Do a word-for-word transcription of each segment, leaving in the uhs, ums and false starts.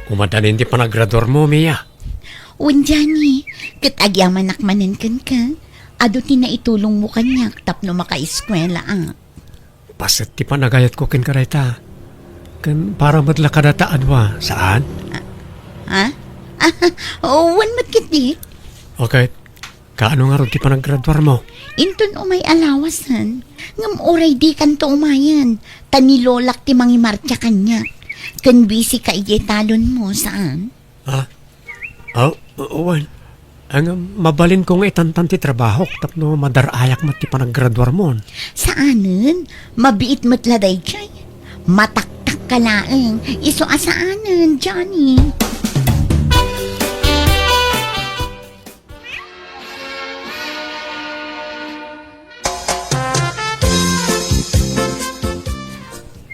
Umadanin ti panagraduarmo, Mia. Wen, Johnny, ket agyamanak manen kenka. Adu ti naitulongmo kaniak tapno makaeskuelaak. Paset ti panagayatko kenka dayta. Ken para met la kadata a dua, saan? Ha? Wen met ketdi. Okay. Kaano ngarud ti panagraduarmo? Inton umay a lawasen, ngem uray dikanto umayen, ta ni lolak ti mangimartia kaniak. Ken bisika idiay talonmo, saan? Ha? Aw, wen. Ngem mabalinko nga itantan ti trabahok tapno madar-ayak met ti panagraduarmon. Saanen, mabiit met la daydiay. Mataktakka laeng, isu a saanen, Johnny.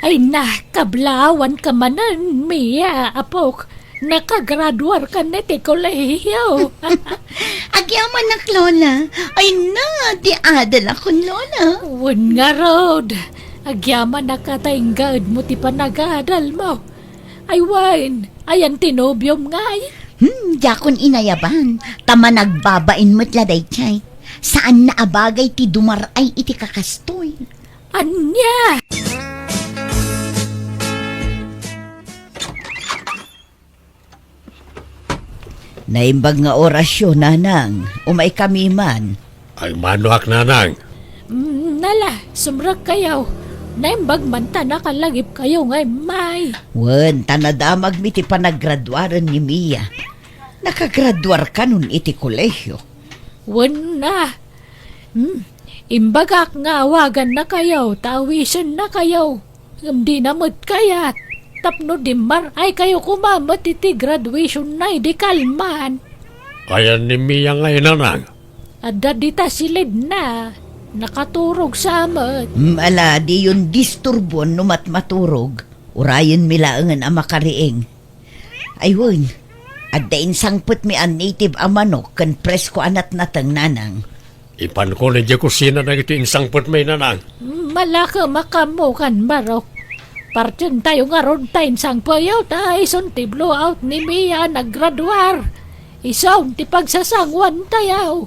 Ay na, kablaawanka manen, Mia, apok. Nakagraduarkan iti kolehiyo. Agyamanak, Lola. Ay na, di adalakon, Lola. Wen ngarud, agyamanak a ta inggaedmo ti panagadalmo. Ay wen, ayan ti nobiom ngay? Hmm, diakon inayaban. Ta managbabain met la daydiay. Saan na a bagay ti dumar-ay iti kakastoy. Ania? Naimbag nga orasyo, nanang. Umaykami man. Ay, manoak, nanang. Mm, nala, sumrekkayo. Naimbag man ta nakalagipkayo nga immay. Wen, ta nadamagmi ti panagraduaren ni Mia. Nakagraduarkanon iti kolehiyo. Wen na. Hmm, imbagak nga awagannakayo, ta awisennakayo. Ngem dina met kayat, tapno dimmar-aykayo koma met iti graduationna idi kalman. Ayan ni Mia ngay, nanang? Adda dita silidna, nakaturog sa met. Mm, ala, diyon disturbon no matmaturog. Urayenmi laengen a makariing. Ay wen, adda insangpetmi a native a manok ken presko a natnateng, nanang. Ipanko idiay kusina dagiti insangpetmi, nanang. Malakemaka ammokan, barok. Partientayo ngarud ta insangpeyo ta isun ti blowout ni Mia a naggraduar. Isun ti pagsasanguantayo.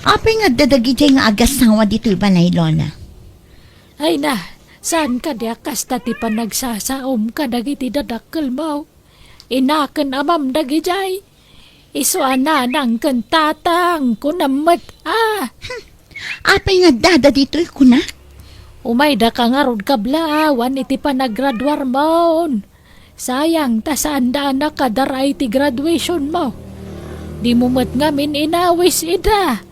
Apay nga adda dagidiay nga agasawa ditoy balay, Lola? Ay na, saan kadi a kasta ti panagsasaom kadagiti dadakkelmo? Inaken amam dagidiay. Isu a nanang ken tatang, kunam met a. Hmm. Apay nga adda ditoy kuna? Umaydaka ngarud kablaawan iti panagraduarmon. Sayang ta saanda a nakadar-ay ti graduationmo. Dimo met ngamin inawis ida.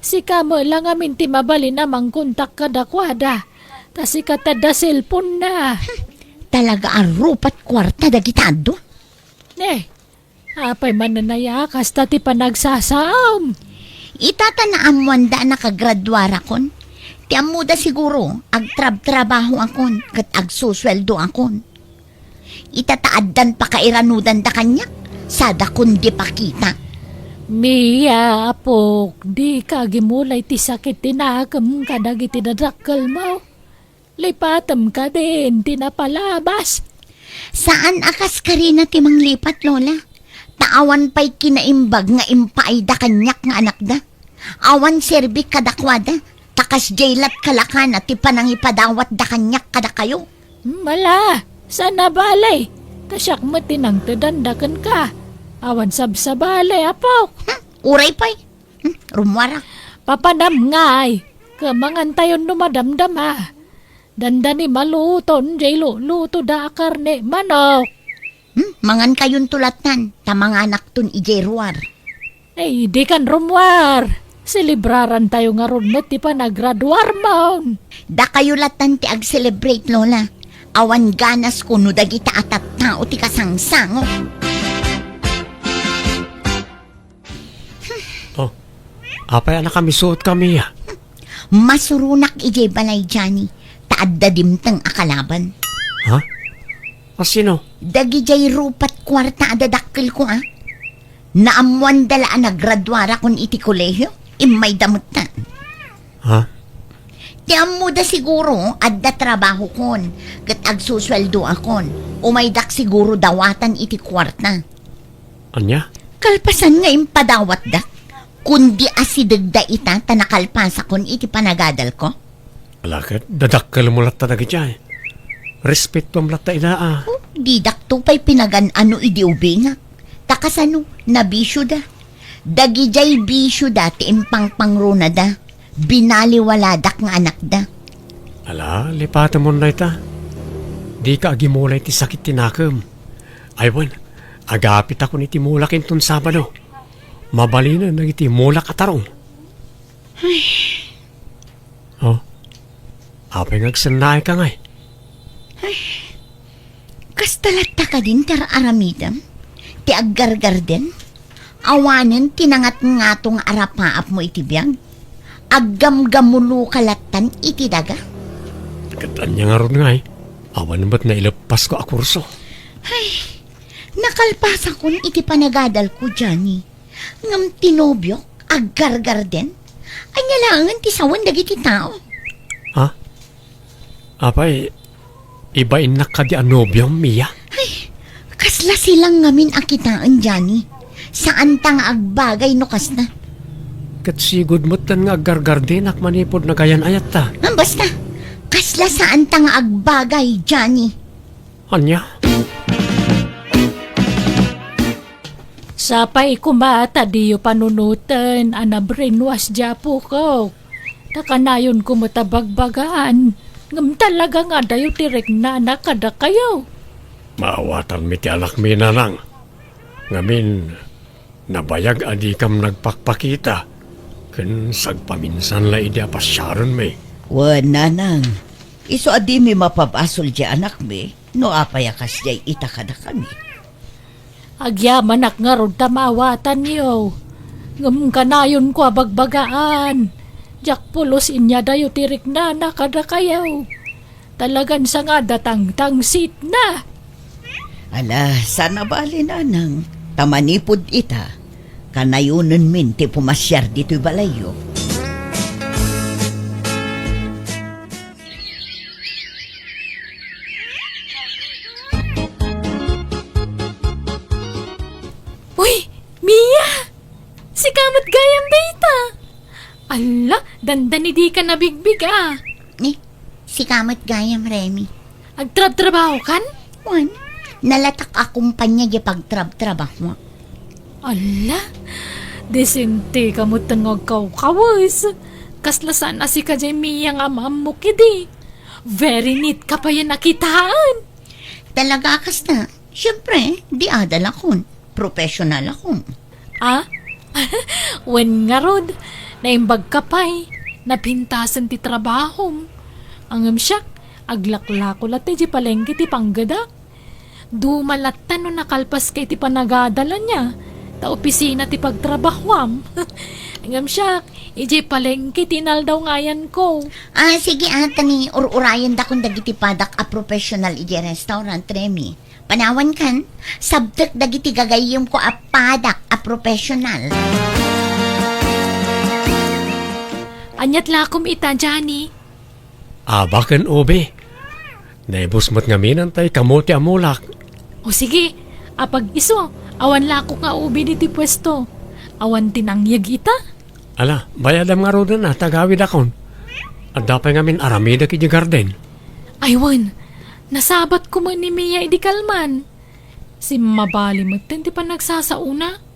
Sika met la ngamin ti mabalin a mangkontak kadakuada. Ta sika ti adda cellphone-na. Hmm, talaga a rupat kuarta dagita adu. Ne, apay manen aya kasta ti panagsasaom? Ita ta naammoanda a nakagraduarakon. Ti ammoda siguro, agtrabtrabahoakon ket agsusueldoakon. Ita ta addan pakairanudanda kaniak, sadakon di pakita. Mia, apok, dika agimulay ti sakit ti nakem kadagiti dadakkelmo. Lipatem kadin ti napalabas. Saan a kas karina ti manglipat, Lola. Ta awan pay kinaimbag nga impaayda kaniak nga anakda. Awan serbik kadakuada, ta kasdiay lat kalakana ti panangipadawatda kaniak kadakayo. Mala, saan a bale, ta siak met ti nangtedanda kenka. Awan sabsabali, apok. Hmm, uray pay. Hmm, rummuarak. Papanam ngay, ket mangantayon no madamdama. Dandani maluton jay lulutoda a karne manok. Hmm, mangankayonto lattan, ta manganakton idiay ruar. Ay, dikan rummuar. Selebrarantayo ngarud met ti panagraduarmon. Dakayo lattan ti ag-celebrate, Lola. Awan ganasko no dagita a tattao ti kasangsango. Oh, apay a nakamisuot kami, ah? Masuronak idiay balay, Johnny, ta adda dimteng a kalaban. Ha? A sino? Dagidiay rupat kuarta a dadakkelko, ah. Naammoanda la a nagraduarakon iti kolehio, immayda metten. Ha? Ti ammoda siguro, adda trabahokon, ket agsusueldoakon. Umaydak siguro dawatan iti kuarta. Ania? Kalpasan nga impadawatdak, kundi asidegda ita ta nakalpasakon iti panagadalko. Ala, ket dadakkelmo latta dagiti ay. Respetoam latta ida, a. Oh, didakto pay pinagan-ano idi ubingak. Ta kasano, nabisioda. Dagidiay bisioda ti impangpangrunada. Binaliwaladak nga anakda. Ala, lipatemon dayta. Dika agimula iti sakit ti nakem. Ay wen, agapitakon iti mulak inton Sabado. Mabalinen dagiti mulak a tarong. Ay. Oh, apay nga agsennaayka ngay? Ay. Kasta latta kadin ti ar-aramidem? Ti aggargarden? Awanen ti nangatngato nga arapaapmo iti biag? Aggamgamuloka lattan iti daga? Ket ania ngarud ngay? Awan met naileppasko a kurso. Ay, nakalpasakon iti panagadalko, Johnny. Ngem ti nobiok, aggargarden? Ania laengen ti sawen dagiti tao? Ha? Apay, ibainnak kadi a nobiom, Mia? Ay, kasla silang ngamin a kitaen, Johnny. Saanta nga agbagay no kasna. Ket sigud metten nga aggargardenak manipud nagayan-ayatta. Ah, basta, kasla saanta nga agbagay, Johnny. Ania? Sapay koma ta diyo panunoten a na-brainwash di apok. Ta kanayonko met a bagbagaan, ngem talaga nga adayo ti riknana kadakayo. Maawatanmi ti anakmi, Nanang. Ngamin, nabayag a dikam nagpakpakita, ken sagpaminsan la idi a pasiarenmi. Wen, Nanang, isu a dimi mapabasol di anakmi, no apay a kasdiay ita kadakami. Agyamanak ngarud ta maawatanyo. Ngem kanayonko a bagbagaan, diak pulos inyadayo ti riknana kadakayo. Talagan sangad a tangtangsitna. Ala, saan a bali, Nanang, ta manipud ita, kanayonenmin ti pumasiar ditoy balayyo. Uy, Mia! Sika met gayam dayta. Alla, dandani dika nabigbig, a. Ni, sika met gayam, Remy. Agtrabtrabahokan? Wen, nalatak a kumpanya di pagtrabtrabaho. Alla, desenteka metten nga agkawkawes. Kasla saan a sika diay Mia nga am-ammok idi. Very neat ka payen a kitaen. Talaga a kasta? Siempre, di adalakon. Professionalakon. Ah? Wen ngarud, naimbag ka pay. Napintasen ti trabahom. Ngem siak, aglaklako latta idiay palengke ti panggedak. Duma latta no nakalpaska iti panagadal ania, ta opisina ti pagtrabahuam. Ngem siak, idiay palengke ti inaldaw nga ayanko. Ah, sige, a, ta ni ur-urayendakon dagiti padak a professional idiay restaurant, Remy. Panawankan, sabtek dagiti gagayyemko a padak a professional. Aniat lakom ita, Johnny? Aba ken ubi. Naibus met ngamin tay kamote a mulak. O sige, apag isu, awan lakok nga ubi ditoy puesto. Awan ti nangyeg ita? Ala, bayadam ngaruden a, ta agawidakon. Adda pay ngamin aramidek idiay garden. Ay wen, nasabat koma ni Mia idi kalman. Simmabali metten ti panagsasaona.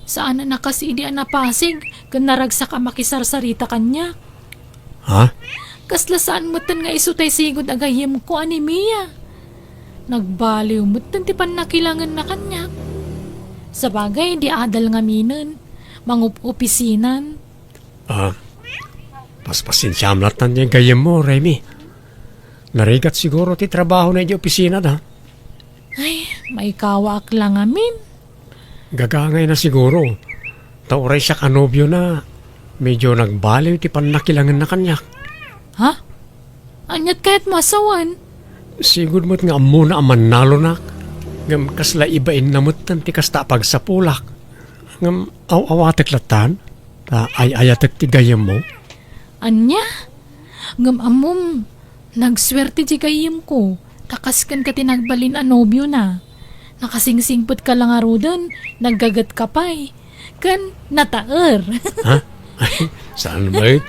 Saan a kas idi a napasig ken naragsak a makisarsarita kaniak. Ha? Kasla saan metten nga isu tay sigud a gayyemko a ni Mia. Nagbaliw metten ti pannakilangenna kaniak. Sabagay, di adal ngaminen, mangup-opisinan. Ah, paspasensiam lattan diay gayyemmo, Remy. Narigat siguro ti trabahona idiay opisinada. Ay, maikawaak la ngamin. Gagangayna siguro. Ta uray siak a nobiona, medyo nagbaliw ti pannakilangenna kaniak. Ha? Aniat kayatmo a sawen? Sigud met nga ammona a mannalonak. Ngem kasla ibainna metten ti kasta a pagsapulak. Ngem aw-awatek lattan, ta ay-ayatek ti gayyemmo. Ania? Ngem ammom, nagsuerte ti gayyemko, ta kas kenka ti nagbalin a nobiona. Nakasingsingpetka la ngaruden, naggagetka pay, ken nataer. Ha? Saan met?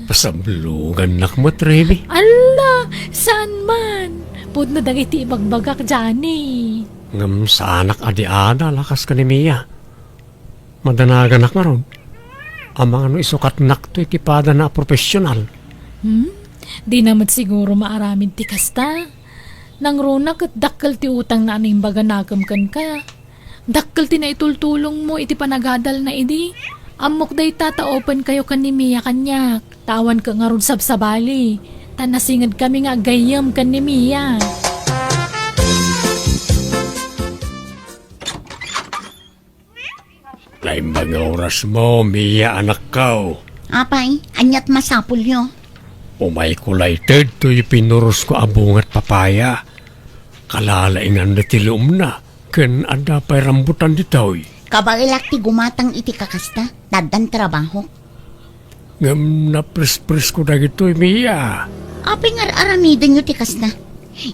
Pasablogannak met, Remy. Alla, saan man? Pudno dagiti ibagbagak, Johnny. Ngem saanak a di-adal a kas ken ni Mia. Madanaganak ngarud. Amangan no isukatnakto iti padana a profesional. Hmm? Dina met siguro maaramid ti kasta. Nangruna ket dakkel ti utangna a naimbaganakem kenka. Dakkel ti naitultulongmo iti panagadalna idi. Ammok dayta ta open kayo ken ni Mia kaniak. Ta awanka ngarud sabsabali. Ta nasingedkami nga aggayyem ken ni Mia. Naimbag nga orasmo, Mia, anakko. Apay, aniat masapulyo? Umayko layted toy pinurosko a bungat papaya. Kalalainganda ti luomna, ken adda pay rambutan ditoy. Kabaelak ti gumatang iti kakasta, ta addan trabahok. Ngem naprespresko dagitoy, Mia. Apay nga ar-aramidenyo ti kasta?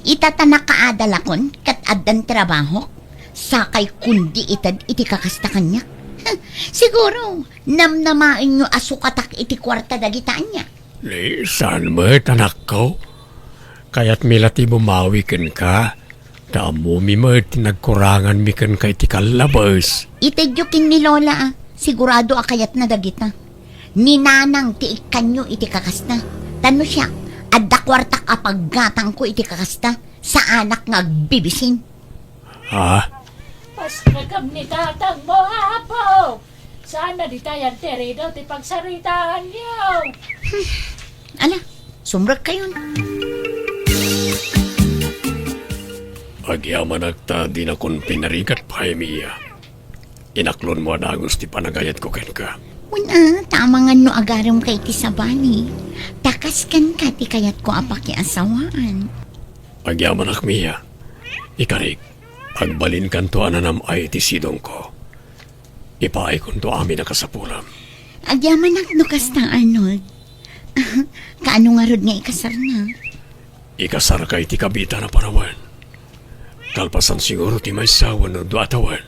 Ita ta nakaadalakon ket addan trabahok, sakay kundi ited iti kakasta kaniak. Siguro, namnamaenyo a sukatak iti kuarta dagita ania? Ni saan met, anakko? Kayatmi la ti bumawi kenka. Ta ammomi met ti nagkuranganmi kenka iti kallabes. Itedyo ken ni Lola, a, sigurado a kayatna dagita. Ni Nanang ti ikkanyo iti kakasta. Ta no siak, adda kuartak a paggatangko iti kakasta, saanak nga agbibisin. Ha? Pasnekam ni tatangmo, Apo! Saan na di tayan ti rido ti pagsaritaanyo? Ala, sumrekkayon. Agyamanak ta dinakon pinarigat pay, Mia. Inaklonmo a dagus ti panagayatko kenka. Wen a, ta amangan no agaremka iti sabali. Ta kas kenka ti kayatko a pakiasawaan. Agyamanak, Mia. Ikarik, agbalinkanto a nanam-ay iti sidongko. Ipaaykonto amin a kasapulam. Agyamanak no kasta, Arnold. Kaano ngarud nga ikasarna? Ikasarka iti kabiitan a panawen. Kalpasan siguro ti maysa wenno dua a tawen.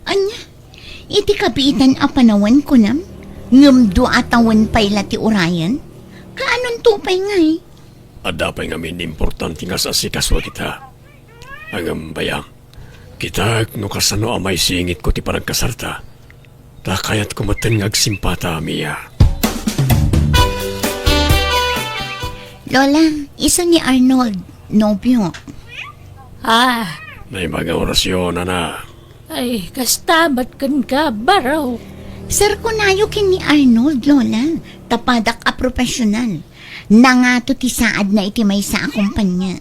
Ania? Iti kabiitan a panawen, kunam? Ngem dua a tawen pay la ti urayen? Kaanonto pay ngay? Adda pay ngamin importante nga asikasuak ita. Ngem bayam, kitak no kasano a maisingitko ti panagkasarta. Ta kayatko metten nga agsimpata, Mia. Lola, isu ni Arnold, nobio. Ah. Naimbag nga orasyon, ana. Ay, kasta met kenka, baro. Sir, kunayo ken ni Arnold, Lola. Ta padak a profesional. Nangato ti saadna iti maysa a kompanya.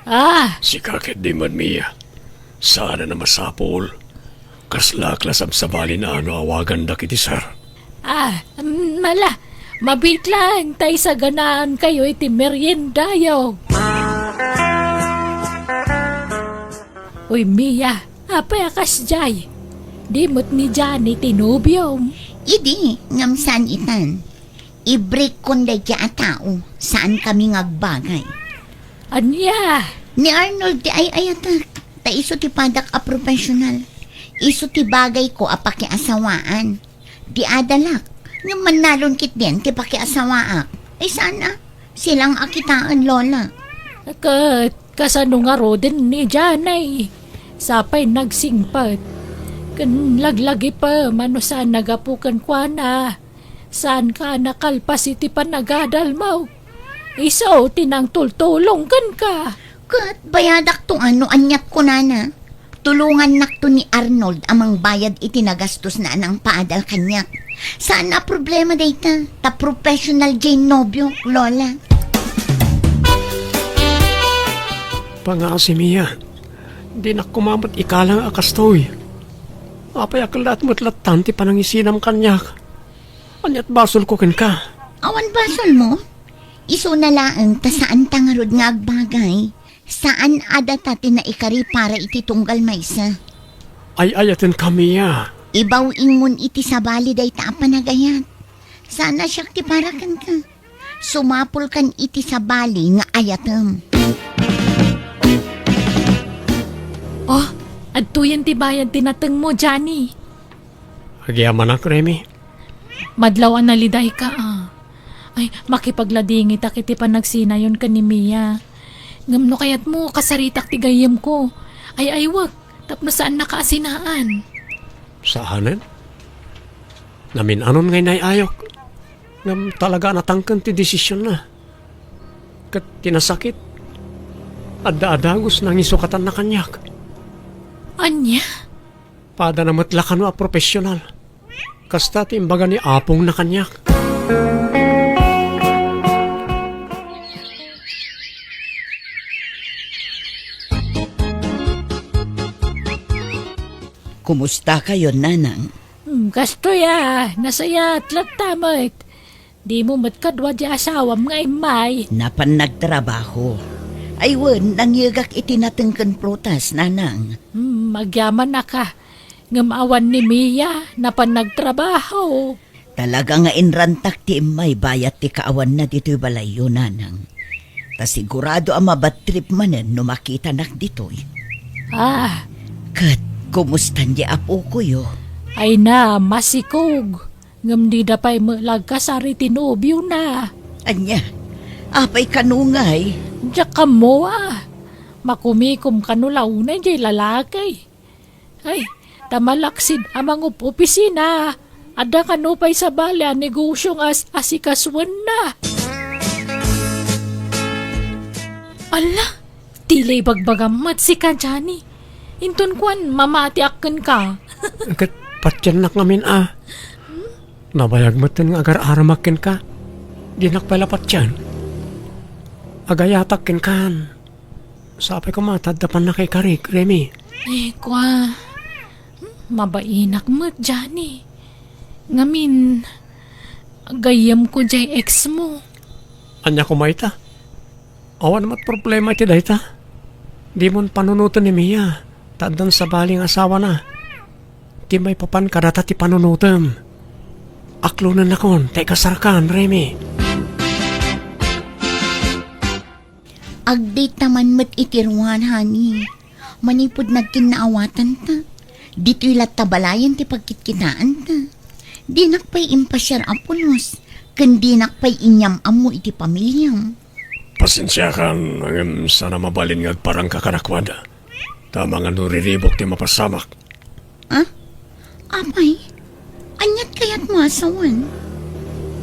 Ah! Sika ketdi met, Mia. Saan a masapul. Kaslaak la sabsabalin a no awagandak iti sir. Ah, mm, ala, mabiit laeng ta isaganaan kayo iti meriendayo. Uy, Mia, apay a kasdiay? Di met ni Johnny ti nobiom? Idi, ngem saan itan. I-break-kon daydiay a tao, saan kami nga agbagay. Ania? Ni Arnold ti ay-ayatek, ta isu ti padak a profesional. Isu ti bagayko a pakiasawaan. Di adalak, ngem mannalon ketdin ti pakiasawaak. Ay saan a, silang a kitaen, Lola. Ket kasano ngaruden ni Janay? Sapay nagsingpet. Ken laglagipem a no saan a gapu kenkuana. Saanka a nakalpas iti panagadalmo. Isu ti nangtultulong kenka. Ket bayadakto a no aniat kunana. Tulongannakto ni Arnold a mangbayad iti nagastosna a nangpaadal kaniak. Saan a problema dayta, ta professional diay nobiok, Lola. Pangasi, Mia. Dinak koma met ikalang a kastoy. Apay a kellaat met lattan ti panangisinam kaniak? Aniat basolko kenka? Awan basolmo? Isuna laeng ta saanta ngarud nga agbagay. Saan a data ti naikari para iti tunggal maysa. Ay-ayatenka, Mia. Ibaw-ingmon iti sabali dayta a panagayat. Saan a siak ti para kenka. Sumapulkan iti sabali nga ayatem. Oh, adtoyen ti bayad ti natengmo, Johnny. Agyamanak, Remy. Madlaw a nalidayka, a. Ay, makipagladingitak iti panagsinayon ken ni Mia. Ngem no kayatmo, kasaritak ti gayyemko. Ay-aywek, tapno saannaka a sinaan. Saanen? Namin-anon nga inay-ayok. Ngem talaga a natangken ti desisionna. Ket ti nasakit, adda a dagus a nangisukatanna kaniak. Ania? Padana met la kano a profesional. Kasta ti imbaga ni apongna kaniak. Kumusta kayo, Nanang? Hmm, kastoy a, nasayat latta met. Dimo met kadua ti asawam nga immay. Napan nagtrabaho. Ay wen, nangyegak iti nateng ken prutas, Nanang. Hmm, agyamanak a. Ngem awan ni Mia, napan nagtrabaho. Talaga nga inrantak ti immay bayat ti kaawanna ditoy balayyo, Nanang. Ta sigurado a mabadtrip manen no makitanak ditoy. Ah. Ket, kumustan di apokoyo? Ay na, masikog. Ngem dida pay met la agkasar iti nobiona. Ania? Apay kano ngay? Diak ammo a. Makumikom kano la unay diay lalaki. Ay, ta malaksid a mangup-opisina. Adda kano pay sabali a negosio nga as-, asikasuenna. Ala, ti la ibagbagam met sika, Johnny. Inton kuan, mamatiak kenka. Ket patiennak ngamin a. Nabayag metten nga agar-aramak kenka. Dinak pay la patien. Agayatak kenkan. Sapay koma ta adda pannakaikarik, Remy. Eh, kua. Hmm, mabainak met, Johnny. Ngamin, gayyemko diay ex mo. Ania koma ita? Awan met problema iti dayta. Dimon panunoten ni Mia, ta addan sabali nga asawana. Ti maipapan kadata ti panunotem. Aklonennakon, ta ikasarkan, Remy. Agdayta man met iti ruar, honey. Manipud nagkinnaawatanta. Ditoy latta balayen ti pagkitkitaanta. Dinak pay impasiar a pulos, ken dinak pay inyam-ammo iti pamiliam. Pasensiakan, ngem saan a mabalin nga agparangka kadakuada. Ta amangan no riribuk ti mapasamak. Ah? Apay? Aniat kayatmo a sawen?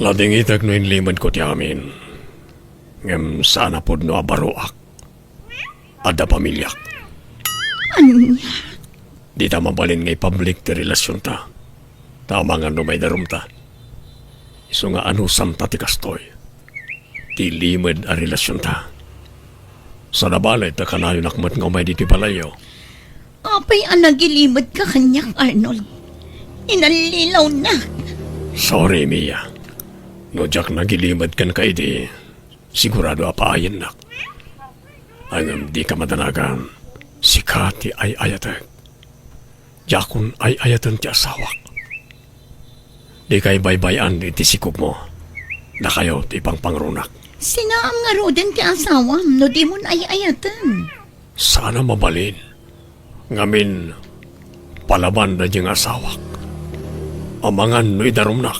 Ladingitek no inlimedko ti amin. Ngem saan a pudno a baroak. Adda pamiliak. Ania? Dita mabalin nga ipablik ti relasionta. Ta amangan no maidarumta. Isu nga anusamta ti kastoy. Ti limed a relasionta. Saan a bale ta kanayonak met nga umay ditoy balayyo. Apay a nagilimedka kaniak, Arnold? Inallilawnak. Sorry, Mia. No diak nagilimed kenka idi, sigurado a paayennak. Ngem dika madanagan, sika ti ay-ayatek. Diakon ay-ayaten ti asawak. Dika ibaybay-an iti sikogmo. Dakayo ti ipangpangrunak. Sinaam ngaruden ti asawam no dimon ay-ayaten. Saan a mabalin. Ngamin, palaban daydiay nga asawak. Amangan no idarumnak.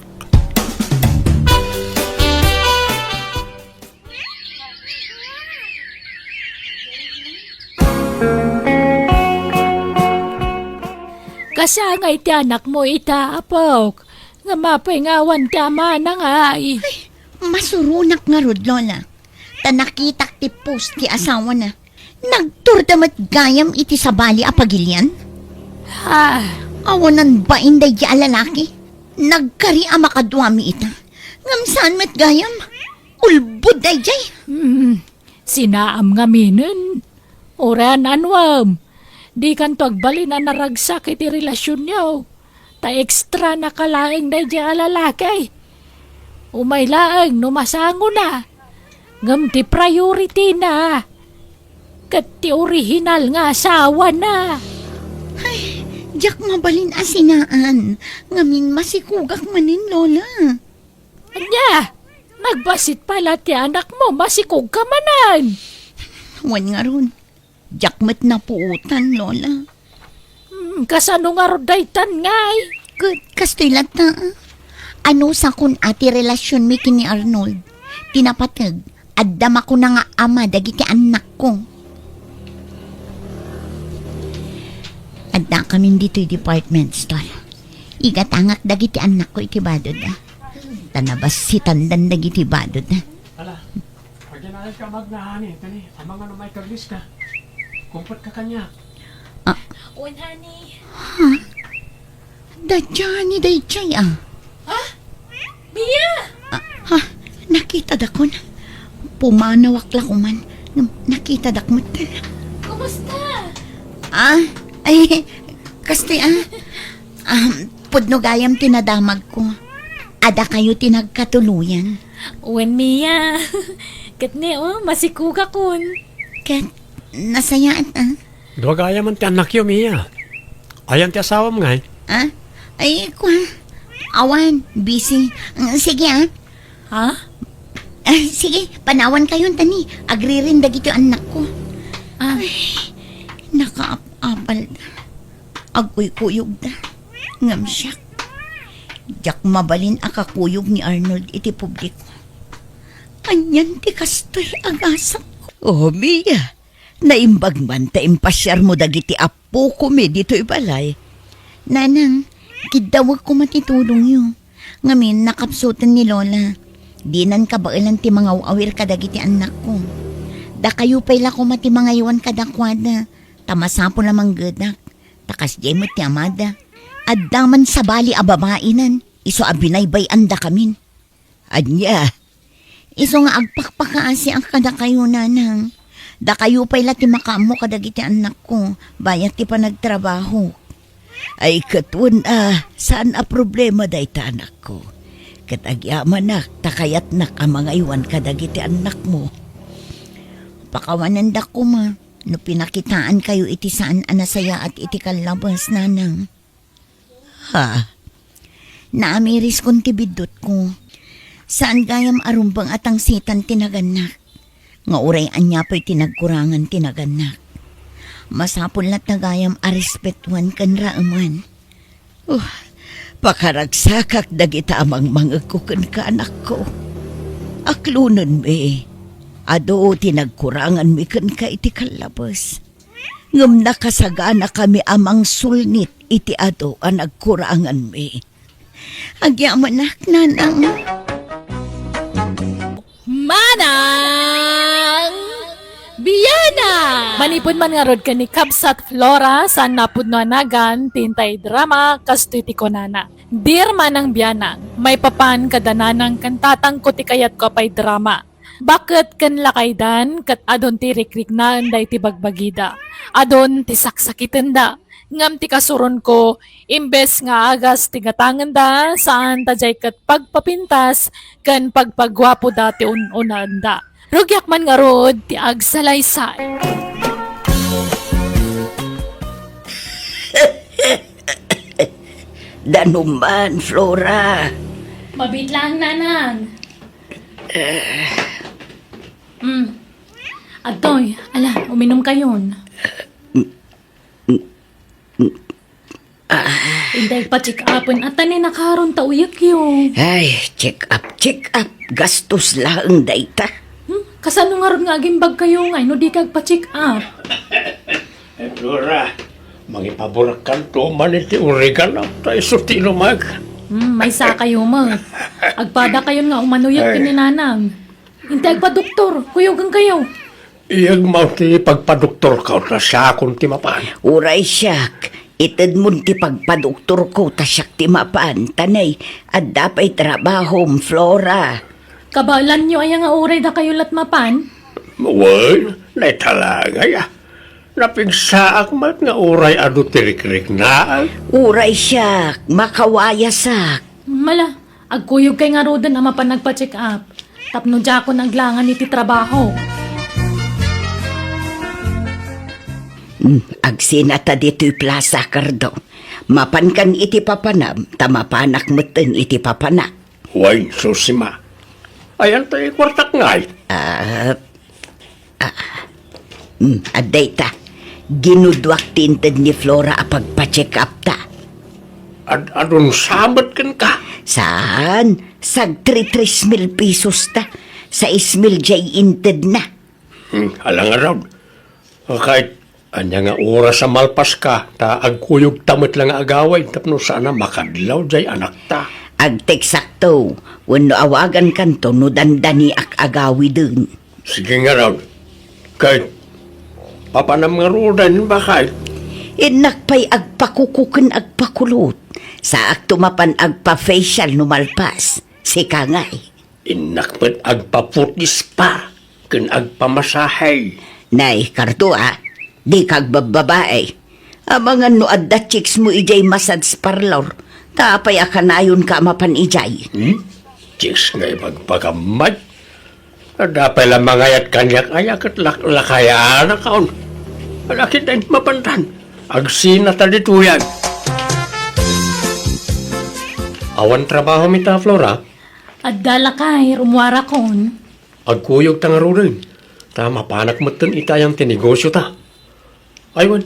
Kasangay ti anakmo ita, apok. Ngem apay nga awan ti amana ngay? Ay, masuronak ngarud, Lola. Ta nakitak ti post ti asawana. Nagturda met gayam iti sabali a pagilian. Ah. Awanan bain daydiay a lalaki. Nagkari a makaduami ita. Ngem saan met gayam. Ulbod daydiay. Hmm. Sinaam ngaminen. Uray anuem. Dikanto agbalin a naragsak iti relasionyo. Ta extra na ka laeng daydiay a lalaki. Umay laeng no masangona. Ngem ti priority na. Ket ti original nga asawana. Ay, diak mabalin a sinaan. Ngamin masikogak manen, Lola. Ania? Agbassit pay la ti anakmo, masikogka manen. Wen ngarud, diak met napuotan, Lola. Hmm, kasano ngarud daytan ngay? Ket kastoy latta, ah. Anusakon a ti relasionmi ken ni Arnold? Ti napateg, adda makuna nga ama dagiti annakko. Addakamin ditoy department store. Igatangak dagiti annakko iti badod, ah. Ta nabassitandan dagiti badod, ah. Ala, agyanayan ka, Magna, honey. Tani, amangan no maikaglis ka. Kumpet ka kaniak. Ah. Wen, honey. Ha? Daydiay, daydiay, ah. Ha? Mia! Ah, ha? Nakitadakon. Pumanawak la koman. Ngem nakitadak met. Kumusta? Ah, ay, kastoy, ah. Ah, pudno gayam ti nadamagko. Adakayo ti nagkatuloyan. Wen, Mia. Ket ni, oh, masikogakon. Ket nasayaat, ah. Dua gayam ti annakyo, Mia. Ayan ti asawam ngay? Ah? Ay, kwa. Awan, busy. Mm, sige, ah. Ha? Ah, sige, panawankayon tani. Agririn dagiti annakko. Ah. Ay, nakaap-apal. Agkuykuyogda. Ngem siak, diak mabalin a kakuyog ni Arnold iti publiko. Anian ti kastoy a gasatko? Oh, Mia, naimbag man ta impasiarmo dagiti appokomi ditoy balay. Nanang, kiddawek koma ti tulongyo. Ngamin, nakapsuten ni Lola. Dinan kabaelan ti mangaw-awir kadagiti annakko. Dakayo pay la koma ti mangaywan kadakuada. Ta masapul a manggedak. Ta kasdiay met ti amada. Adda man sabali a babainen, isu a binaybay-andakamin. Ania? Isu nga agpakpakaasiak kadakayo, Nanang. Dakayo pay la ti makaammo kadagiti annakko, bayat ti panagtrabaho. Ay, ket wen a, saan a problema dayta, anakko. Ket agyamanak, ta kayatnak a mangaywan kadagiti annakmo. Pakawanendak koma. No pinakitaankayo iti saan a nasayaat iti kallabes, Nanang. Ha? Naamiriskon ti biddutko. Saan gayam a rumbeng a tangsitan ti nagannak. Nga uray ania pay ti nagkurangan ti nagannak. Masapul latta gayam a respetuan ken raeman. Oh, pakaragsakak dagita a mangmangegko kenka, anakko. Aklonenmi, adu ti nagkuranganmi kenka iti kallabes. Ngem nakasaganakami a mangsulnit iti adu a nagkuranganmi. Agyamanak, Nanang. Manang Biana! Manipud man ngarud ken ni Kabsat Flora, saan a pudno a nagan ti intay drama, kastoy ti kunana. Dear Manang Biana, maipapan kada nanang ken tatangko ti kayatko a pay drama. Baket ken lakaydan ket adun ti rikriknaen daytoy bagbagida. Adun ti saksakitenda. Ngem ti kasuronko, imbes nga agas ti gatangenda, saan ta diay ket pagpapintas ken pagpaguapoda ti un-unaenda. Rugiak man ngarud ti agsalaysay. Danuman, Flora. Mabiit laeng, Nanang. Hmm. Adtoy, ala, uminumkayon. Intay pa-check-upen, ata ni nakaron ta uyekyo. Ay, check up, check up. Gastos laeng dayta. Hmm? Kasano ngarud nga agimbagkayo ngay no dika agpa-check up? Eh, Flora, mangipaburakkanto man iti oregano, ta isu ti inumag. Hmm, maysakayo met. Agpadakayon nga umanuyek ken ni Nanang. Intay agpadoktor, kuyogenkayo. Iyagmaw ti pagpadoktorko ta siakon ti mapan. Uray siak, itedmon ti pagpadoktorko ta siak ti mapan, ta nay, adda pay trabahom, Flora. Kabaelanyo aya nga uray dakayo lat mapan? Wen, naitalangay a. Napigsaak met nga uray adu ti rikriknaan. Uray siak, makawayasak. Mala, agkuyogkay ngaruden a mapan agpa-check up. Tapno diakon aglangan iti trabaho. Hmm, agsina ta ditoy plasa, Cardo. Mapankan iti papanam, ta mapanak metten iti papanak. Wen, Susima. Ayan tayo kwartak ngay. Ah, ah, hmm, adda ita. Ginuduak ti inted ni Flora a pagpa-check up ta. Ad-, adun samet ken ka? Saan? Sagtri tres mil pesos ta. Sais mil jay inted na. Hmm, alangan raw. Kay, ania nga oras a malpaska, ta agkuyogta met la nga agawid tapno saan a makadlaw jay anakta. Agteksakto, wenno awagankanto no dandaniak agawiden. Sige ngarud. Kay, papanam ngaruden, bakay? Innak pay agpakuko ken agpakulot. Saakto mapan agpa-facial no malpas. Sika ngay. Innak met agpa-foot spa ken agpamasahe. Nay, Kardo, a, dika agbabbabae. Amangan no adda chicks mo idiay massage parlor. Ta apay a kanayonka a mapan idiay? Hmm? Chicks nga ibagbagam met? Adda pay la mangayat kaniak aya ket lak-, lakayanak on. Lakay ta mapantan. Agsina ta ditoyan. Awan trabahom ita, Flora? Adda lakay, rummuarakon. Agkuyogta ngaruden, ta mapanak metten ita ayan ti negosiota. Ay wen,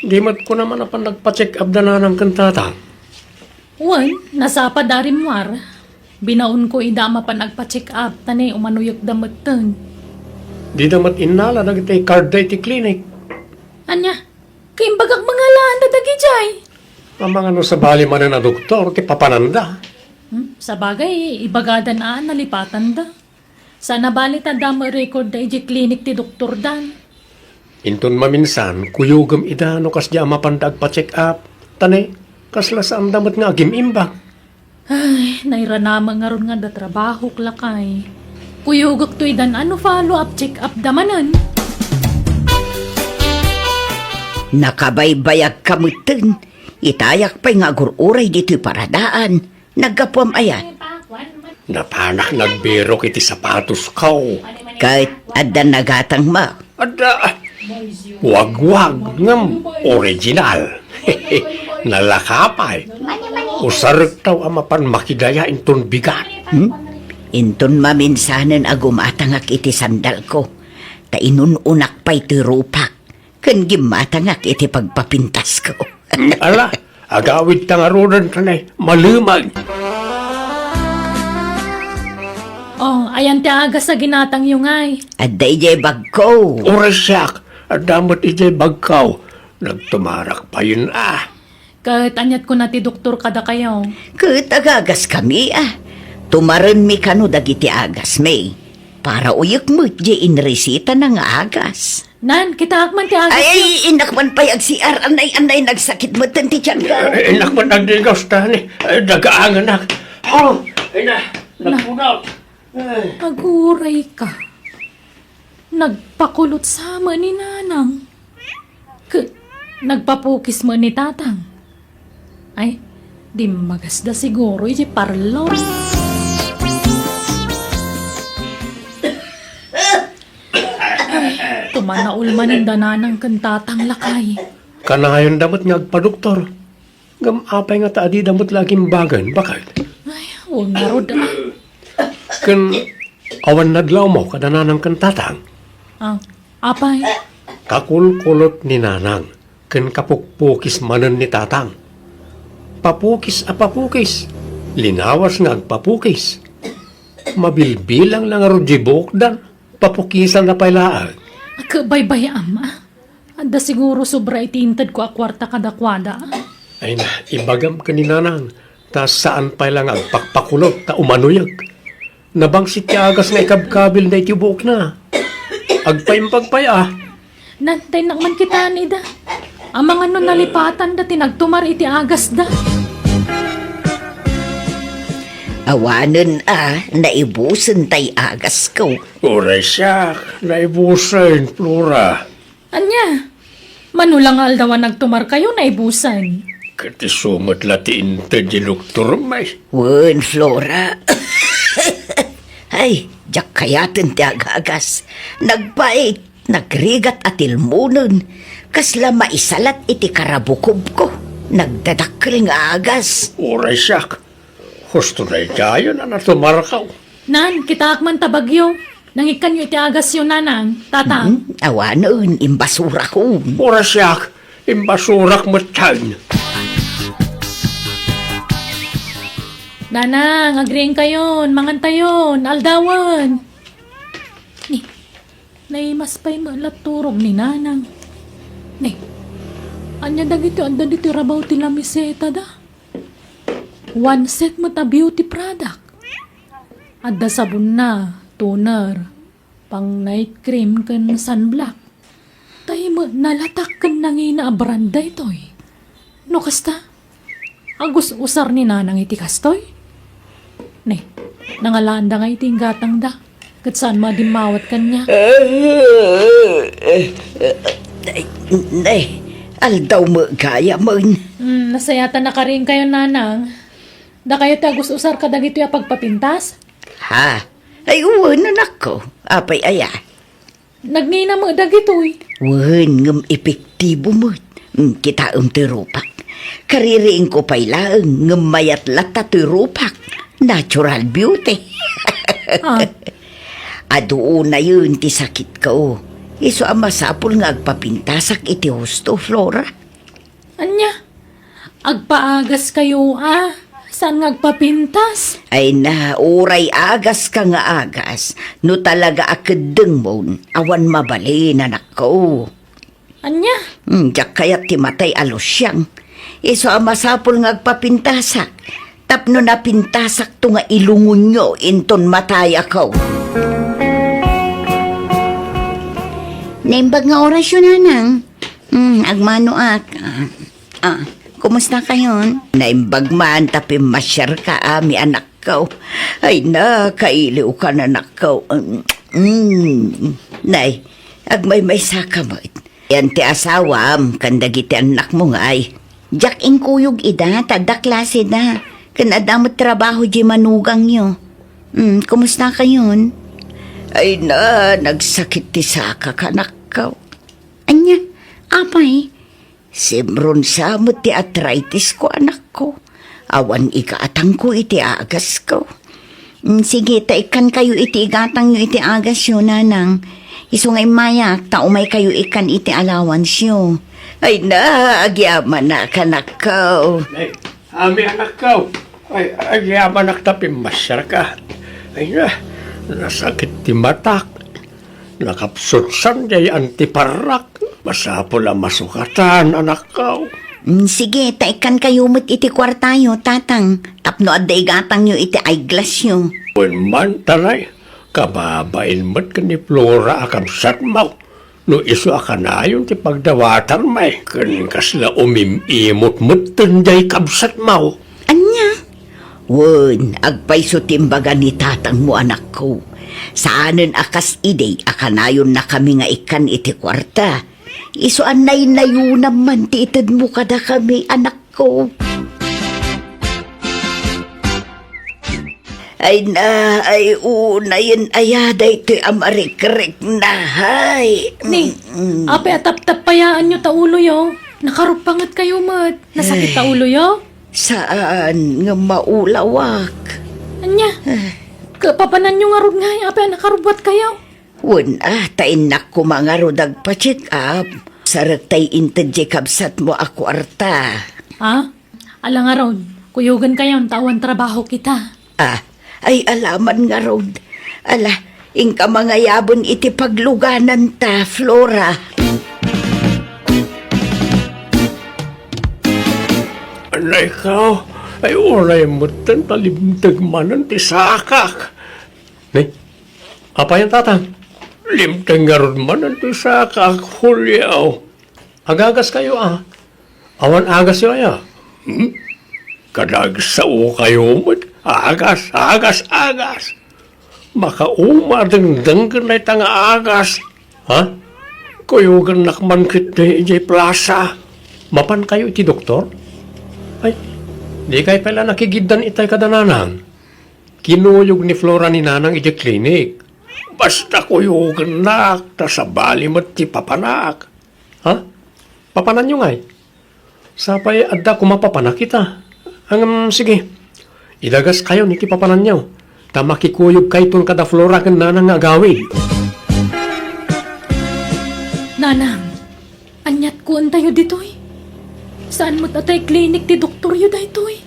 di met kunam a napan nagpa-check up da nanang ken tatang? Wen, nasapa da rimmuar. Binaonko ida a mapan agpa-check up, ta ne, umanuyekda metten. Dida met innala dagiti card da iti klinik. Ania? Kaimbagak mangalaan da dagidiay. Amangan no sabali manen a doktor ti papananda. Hmm, sabagay, ibagadan a nalipatanda. Saan a bali ta adda met record da idiay klinik ti doktor dan. Inton maminsan, kuyogem ida no kasdiay a mapanda agpa-check up. Ta ne, kasla saanda met nga agim-imbag. Ay, nairanama ngarud nga adda trabahok, lakay. Kuyogekto idan a no follow-up check-up da manen. Nakabaybayagka metten. Itayak pay nga agur-uray ditoy paradaan. Naggapuam aya? Napanak nagbirok iti sapatosko. Ket adda nagatangmo? Adda wagwag ngem original. Nalaka pay. Usarektaw a mapan makidaya inton bigat. Hmm? Inton maminsanen a gumatangak iti sandalko, ta inun-unak pay ti rupak ken gimmatangak iti pagpapintasko. Ala, agawidta ngaruden, kanay, malemag. Oh, ayan ti agas a ginatangyo ngay. Adda idiay bagko. Uray siak, adda met idiay bagko. Nagtumarak payen a. Ket aniat kuna ti doktor kadakayo? Ket agagaskami a. Tumarenmi kano dagiti agasmi. Para uyek met diay inresitana nga agas. Nan, kitaak man ti agasyo. Ay, innak man pay agsiar. Anay, anay, nagsakit metten ti tianko. Eh, innak man agdigos ta ni, eh, dagaanganak. Oh, ina, nagpunot. Ay. Aguray ka. Nagpakulot sa met ni Nanang. Ket nagpapukis met ni Tatang. Ay, dimmagasda siguro iti parlor. Ay, tumanaol manen da Nanang ken Tatang, lakay. Kanayonda met nga agpadoktor. Ngem apay ngata a dida met la agimbagen, baket? Ay, wen ngarud a. Ken awan nadlawmo kada Nanang ken Tatang? Ah, apay? Kakulkulot ni Nanang ken kapukpukis manen ni Tatang. Papukis a papukis. Linawas nga agpapukis. Mabilbilang la ngarud diay buokdan. Papukisanna pay laeng. Agbaybay-am, a. Adda siguro sobra iti intedko a kuarta kadakuada. Ay na, ibagam ken ni Nanang, ta saan pay la nga agpakpakulot ta umanuyek. Nabangsit ti agas nga ikabkabilna iti buokna. Agpaimbag pay a. Nantaynak man kitaen ida. Amangan no nalipatanda ti nagtumar iti agasda. Awanen a, naibusen tay agasko. Uray siak, naibusen, Flora. Ania? Mano la nga aldaw a nagtumarkayo, naibusen? Ket isu met la ti inted ti doktor, may. Wen, Flora. Ay, diak kayaten ti agagas. Nagpait, nagrigat a tilmonen. Kasla maisalat iti karabukobko. Nagdadakkel nga agas. Uray siak. Husto daydiayen a natumarkaw. Nan, kitaak man ta bagyo. Nangikkanyo iti agasyo, Nanang, Tatang. Hmm, awanen, imbasurakon. Ura siak, imbasurak metten. Nanang, agriingkayon, mangantayon, aldawen. Ni, naimas pay met la turog ni Nanang. Ni, ania dagiti adda ditoy rabaw ti lamiseta da? One set met a beauty product. Adda sabonna, toner, pang night cream ken sunblock. Tay met nalatak ken nangina a brand daytoy. No kasta, agus-usar ni Nanang iti kastoy? Ne, nangalaanda nga iti inggatangda, ket saan madimmawat kaniak. Ay, nay, aldaw met gayamen. Hmm, nasayatan a karinkayo, Nanang. Dakayo ti agus-usar kadagitoy a pagpapintas? Ha? Ay, wen, anakko. Apay aya? Nagngina met dagitoy. Wen, ngem epektibo met. Mm, kitaem ti rupak. Kaririingko pay laeng, ngem mayat latta toy rupak. Natural beauty. Ah. Adu unayen ti sakitko. Isu a masapul nga agpapintasak iti husto, Flora. Ania? Agpaagaskayo a? Saan nga agpapintas? Ay na, uray agaska nga agas. No talaga a keddengmon, awan mabalin, anakko. Ania? Hmm, diak kayat ti matay a lusiang. Isu a masapul nga agpapintasak. Tapno napintasakto nga ilungonyo inton matayakon. Naimbag nga orasyo, Nanang. Hmm, agmanoak. Ah, ah, kumusta kayon? Naimbag man ta pimmasiarka, ami, anakko. Ay na, kailiwkan, anakko. Mm, mm. Nay, agmaymaysaka met. Yan ti asawam, ken dagiti annakmo ngay. Diak inkuyog ida, ta adda klaseda. Ken adda met trabaho diay manugangyo. Hmm, kumusta kayon? Ay na, nagsakit ti sakak, anakko. Ania? Apay? Simron sa met ti arthritis ko, anakko. Awan igatangko iti agasko. Mm, sige, ta ikkankayo iti igatangyo iti agasyo, Nanang. Isu nga immayak, ta umaykayo ikkan iti allowance-yo. Ay na, agyamanak, anakko. Ay, ami, anakko. Ay, agyamanak ta pimmasiarka. Ay na, nasakit ti matak. Nakapsutsan diay antiparrak. Masapul a masukatan, anakko. Mm, sige, ta ikkankayo met iti kuartayo, Tatang, tapno adda igatangyo iti eyeglass-yo. Wen man, ta nay, kababain met ken ni Flora a kabsatmo. No isu a kanayon ti pagdawatanmi, ken kasla umim-imot metten diay kabsatmo. Ania? Wen, agpayso ti imbaga ni tatangmo, anakko. Saanen a kas idi a kanayonnakami nga ikkan iti kuarta. Isu a naynayonam man ti itedmo kadakami, anakko. Ay na, ay unayen aya daytoy a marikrikna, hay. Ni, mm, apay a taptappayaanyo ta uloyo? Nakaruppangetkayo met. Nasakit ta uloyo? Saan nga maulawak. Ania? Ah. Kapapananyo ngarud ngay, apay a nakarubbuatkayo? Wen a, ta innak koma ngarud agpa-check up. Sarek tay inted diay kabsatmo a kuarta. Ah? Ala ngarud, kuyogenkayon ta awan trabaho kita. Ah, ay alaman ngarud. Ala, inka mangayaben iti paglugananta, Flora. Anay ka, ay uray metten ta limteg manen ti sakak. Ni, apayan, Tatang? Limteg ngarud manen ti sakak, Julio. Agagaskayo a. Awan agasyo aya? Hmm? Kadagsaokayo met. Agas, agas, agas. Makauma a dengdenggen dayta nga agas. Ha? Kuyogennak man ketdi idiay plasa. Mapankayo iti doktor? Ay, dikay pay la nakigiddan itay kada nanang. Kinuyog ni Flora ni Nanang idiay klinik. Basta kuyogennak, ta sabali met ti papanak. Ha? Papananyo ngay? Sapay adda koma papanak ita. Ngem, sige. Idagaskayon iti papananyo. ta makikuyogkayton kada Flora ken Nanang nga agawid. Nanang, aniat kuentayo ditoy? Saan met a tay klinik ti doktoryo daytoy?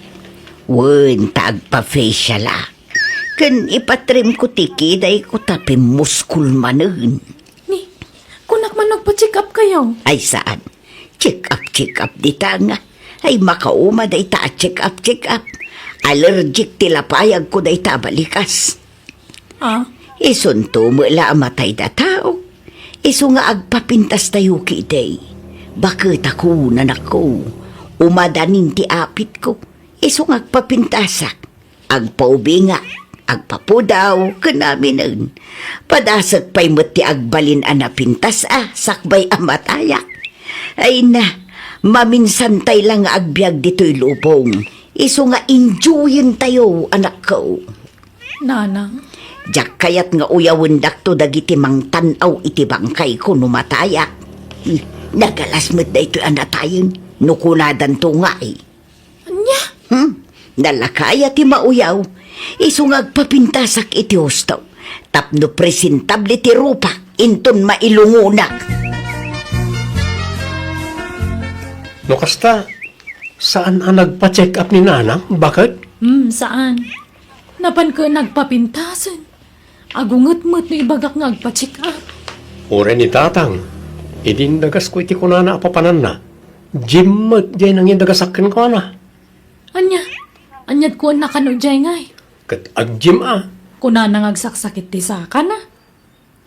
Wen, ta agpa-facial a. Ken ipatrimko ti kidayko ta pimmuskol manen. Ni, kunak man nagpa-check up kayo? Ay, saan? Check up, check up dita nga. Ay, makauma dayta a check up, check up. Allergic ti lapayagko dayta a balikas. Ah? Isunto met la a matayda tao. Isu nga agpapintastayo kidi. Baketako, nanakko. Umadanin ti apitko. Isu nga agpapintasak. Agpaubingak, agpapudaw, ken aminen. Padasek pay met ti agbalin a napintas a sakbay a matayak. Ay na, maminsantay la nga agbiag ditoy lubong. Isu nga enjoyentayo, anakko. Nanang? Diak kayat nga uyawendakto dagiti mangtan-aw iti bangkayko no matayak. Hmm, nagalas met daytoy a natayen no kunadanto ngay. Ania? Hmm? Nalakaya ti mauyaw. Isu nga agpapintasak iti husto. Tapno presentable ti rupak inton mailungonak. No kasta, saan a nagpa-check up ni Nanang? Bakit? Hmm, saan. Napan ko nagpapintasen. Agunget met no ibagak nga agpa-check up. Uray ni Tatang, idi indagasko iti kunana a papananna, Jim met jay nangindagasak kenkuana. Ania? Aniat kuan na kano jay ngay? Ket agjim a. Kunana nga agsaksakit ti sakana.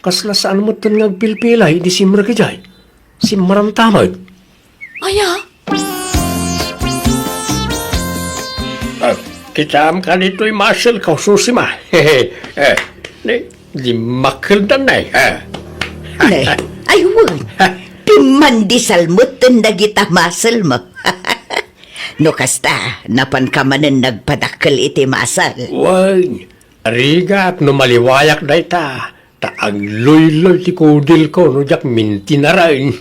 Kasla saan metten nga agpilpilay idi simrek idiay. Simmaranta met. Aya? Ah, kitaem kadi toy muscle ko, Susima. Eh, ni, di makeldan na eh. Ah. Ne, ay wen. Pimmandisal metten dagita muscle mo. No kasta, napanka manen nagpadakkel iti muscle. Wen, rigat no maliwayak dayta. Ta agluyloy ti kudilko no diak mintinaraen.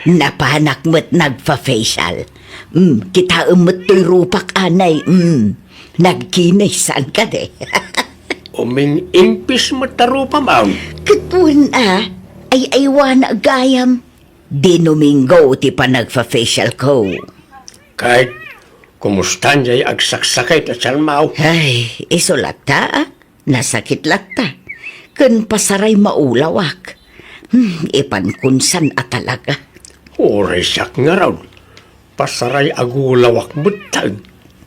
Napanak met nagpa-facial. Mm, kitaem met toy rupak anay. Mm, nagkinis, saan kadi? Uming-ingpis met ta rupam, am. Ket wen a, ay-aywana gayam. Di Domingo ti panagpa-facial ko. Ket, kumustan jay agsaksakit a tialmaw? Ay, isu latta, a. Nasakit latta. Ken pasaray maulawak. Hmm, ipankunsan a talaga. Uray siak ngarud. Pasaray agulawak metten.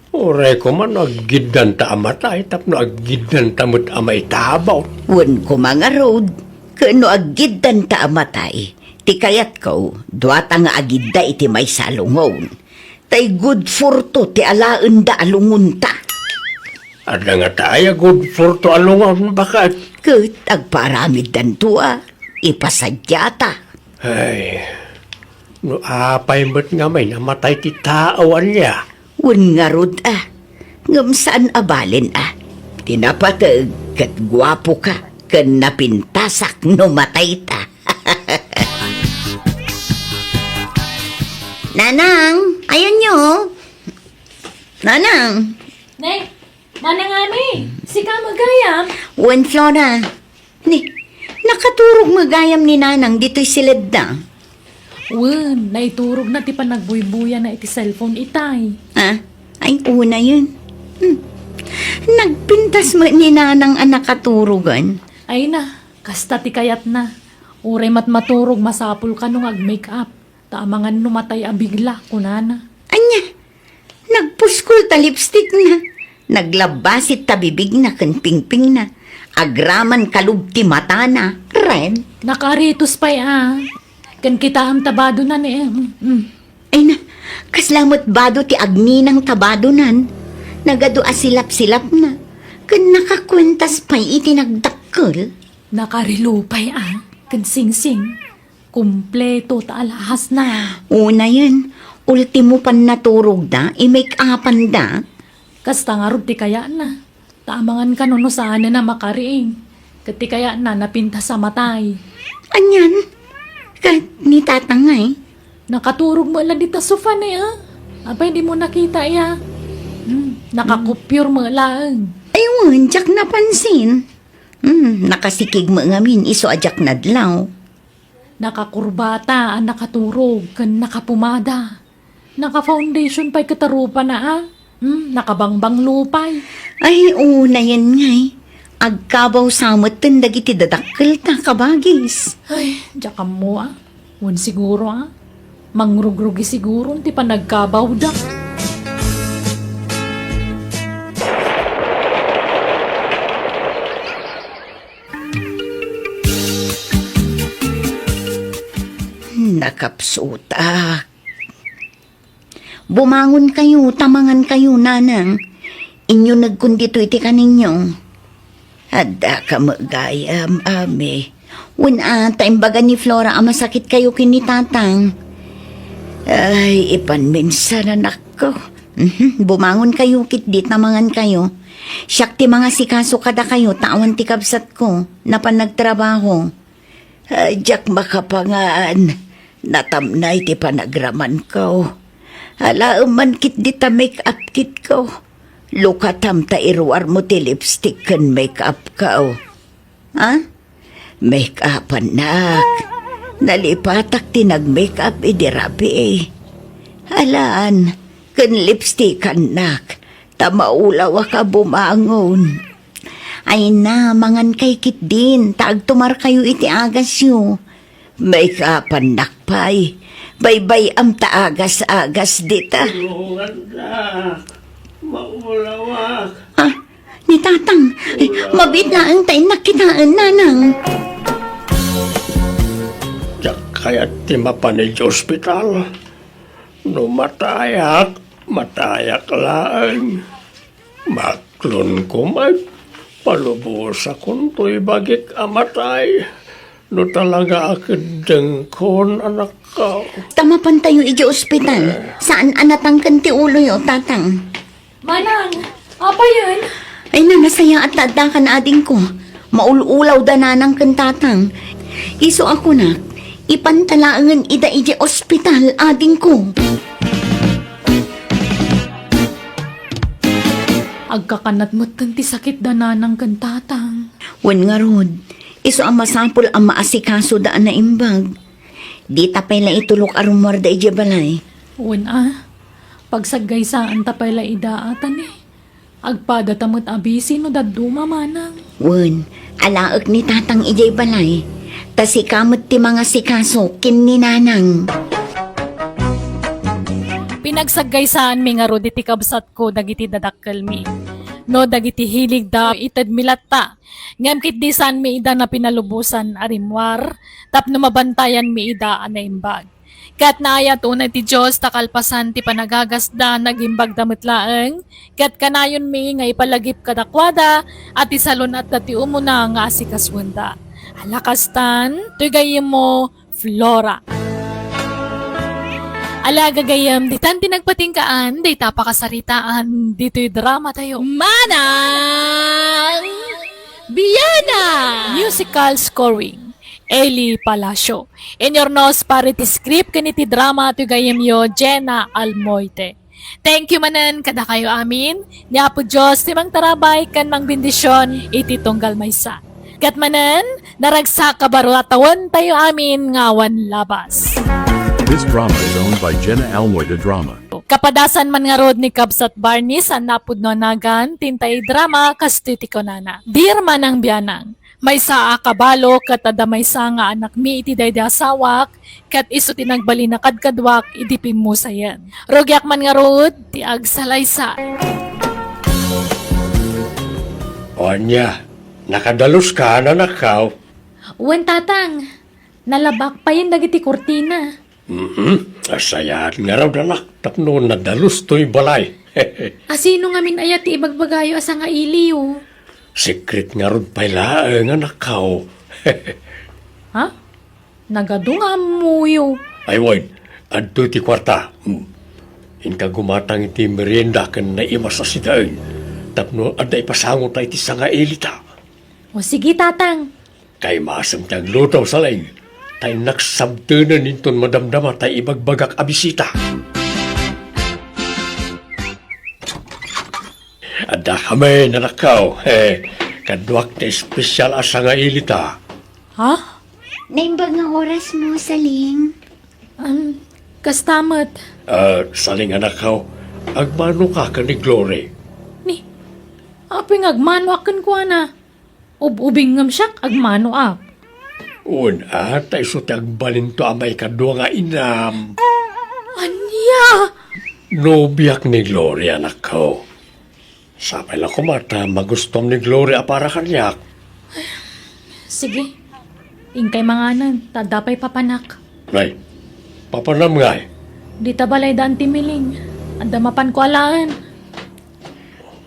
Uray koma no aggiddanta a matay tapno aggiddanta met a maitabon. Wen koma ngarud, ken no aggiddanta a matay, ti kayatko, duata nga agidda iti maysa a lungon. Tay good for two ti alaenda a lungonta. Adda ngata aya good for two a lungon, baket? Ket agpaaramiddanto a, ipasadiata. Ay, no apay met ngamin a matay ti tao, ania? Wen ngarud a, ngem saan a balin a. Ti napateg ket guapoka ken napintasak no matayta. Nanang, ayanyo. Nanang. Nay, Nanang Ami, sika met gayam? Wen, Flora. Ni, nakaturog met gayam ni Nanang ditoy siledda? Wen, naiturogna ti panagbuybuyana iti cellphone itay. Ah, ay, unayen. Hmm. Nagpintas met ni Nanang a nakaturogen. Ay na, kasta ti kayatna. Uray met maturog, masapul kano nga ag-make up. Ta amangan no matay a bigla, kunana. Ania? Nagpuskol ta lipstickna. Naglabbasit ta bibigna ken pingpingna. Agraman kalub ti matana. Ren? Nakaritos pay a. Ken kitaem ta badonan eh. Mm, mm. Ay na, kasla met bado ti agninang ta badonan. Nagadu a silap-silapna. Ken nakakuentas pay iti nagdakkel. Nakarelo pay a. Ken singsing. Kumpleto ta alahasna. Unayen, ultimo pannaturogda, i-make-upanda. Kasta ngarud ti kayatna. Ta amangan kano no saanen a makariing. Ket ti kayatna, napintas a matay. Anian? Ket ni Tatang ngay? Nakaturog met la dita sofa ne, a. Apay, dimo nakita, iya? Hmm, nakakupyor met laeng. Ay wen, diak napansin. Hmm, nakasikig met ngamin isu a diak nadlaw. Nakakurbata a nakaturog ken nakapumada. Naka-foundation pay ket arupana, a. Hmm, nakabangbanglo pay. Ay, oo, nayen ngay. Agkabaw sa metten dagiti dadakkelta, kabagis. Ay, diak ammo, a. Wen siguro, a. Mangrugrugi siguro ti panagkabawda. Nakapsutak. Bumangonkayo, ta mangankayo, nanang. Inyunegkon ditoy ti kaninyo. Addaka met gayam, Ami. Wen a, ta imbaga ni Flora a masakitkayo ken ni Tatang. Ay, ipanminsan, anakko. Mhm, bumangonkayo ketdi ta mangankayo. Siak ti mangasikaso kadakayo ta awan ti kabsatko, napan nagtrabaho. Ay, diak makapangan. Natamnay ti panagramanko. Alaem man ketdi ta make-up kitko. Lukatam ta iruarmo ti lipstick ken make-upko. Ha? Make-upannak. Nalipatak ti nag-make-up idi rabii. Alaan, ken lipstickannak, ta maulawak a bumangon. Ay na, mangankay ketdin, ta agtumarkayo iti agasyo. Make-upannak pay. Baybay-am ta agas-agas dita. Tulongannak. Maulawak. Ah, ni Tatang. Ay, mabiit laeng ta innak kitaen, nanang. Diak kayat ti mapan idiay ospital. No matayak, matayak laeng. Maklonko met, palubosakon toy bagik a matay. No talaga a keddengkon, anakko. Ta mapantayo idiay ospital. Saan a natangken ti uloyo, Tatang? Manang, apayen? Ay na, nasayaat ta addakan, adingko. Maul-ulaw da nanang ken tatang. Isu a kunak, ipanta laengen ida idiay ospital, adingko. Agkakanat metten ti sakit da nanang ken tatang. Wen ngarud, isu a masapul a maasikasoda a naimbag. Dita pay la itulok a rummuarda idiay balay. Wen a, pagsaggaysaan ta pay la ida a tani. Agpadata met a bisi no dadduma manang. Wen, alaek ni tatang idiay balay, ta sika met ti mangasikaso ken ni nanang. Pinagsaggaysaan mi ngarud iti kabsatko dagiti dadakkelmi, no dagiti hiligda itedmi latta, ngem ketdi saanmi ida napinalubosan a rimmuar tapno mabantayanmi ida a naimbag. Ket naayat unay ti Dios ta kalpasan ti panagagasda, nagimbagda met laeng, ket kanayonmi nga ipalagip kadakuada a ti salun-atda ti umuna nga asikasuenda. Ala kastan, toy gayyemmo, Flora. Ala gagayyem, ditan ti nagpatinggaan dayta pakasaritaan ditoy dramatayo. Manang Biana! Musical scoring, Eli Palacio. Inurnos para iti script ken iti drama ti gayyemyo, Jenna Almoite. Thank you manen kadakayo amin. Ni Apo Dios ti mangtarabay ken mangbendision iti tunggal maysa. Ket manen, naragsak a baro a tawen tayo amin nga awan labas. This drama is owned by Jenna Almoite Drama. Kapadasan man ngarud ni Kabsat Barney, saan napudno a nagan, ti intay drama, kastoy ti kunana. Dear Manang Bianang, maysa a kabalo ket adda maysa nga anakmi iti daydi asawak, ket isu ti nagbalin a kadkaduak idi pimmusayen. Rugiak man ngarud ti agsalaysay. Ania, nakadaluska, anakko? Wen, tatang. Nalabak payen dagiti kurtina. Mhm. Asayat ngarud, anak, tapno nadalus toy balay. Asino ngamin aya ti ibagbagayo a sangailiyo? Secret ngarud pay laeng, anakko. Ha? Nagadu nga ammoyo. Ay, wen, adtoy ti kuarta. Hmm. Inka gumatang iti merienda ken naimas a sidaen tapno adda ipasangota iti sangailita. O, sige, tatang. Kaimasem ti agluto, Saleng, ta innak sabtenen inton madamdama ta ibagbagak a bisita. Adda kami, anakko. Eh, kaduak ti espesial a sangailita. Ha? Naimbag nga oras mo, Saling. An, kasta met. Ah, Saling, anakko, agmano ka ken ni Glory? Ni, apay nga agmanoak kenkuana? Ub-ubing ngem siak, agmanoak. Wen, a, ta isu ti agbalinto a maikadua nga inam. Ania? Nobiak ni Glory, anakko. Sapay la koma ta magustuam ni Glory a para kaniak. Sige. Inkay manganen, ta adda pay papanak. Nay, papanam ngay? Dita balay daan ti Miling. Adda mapanko alaen.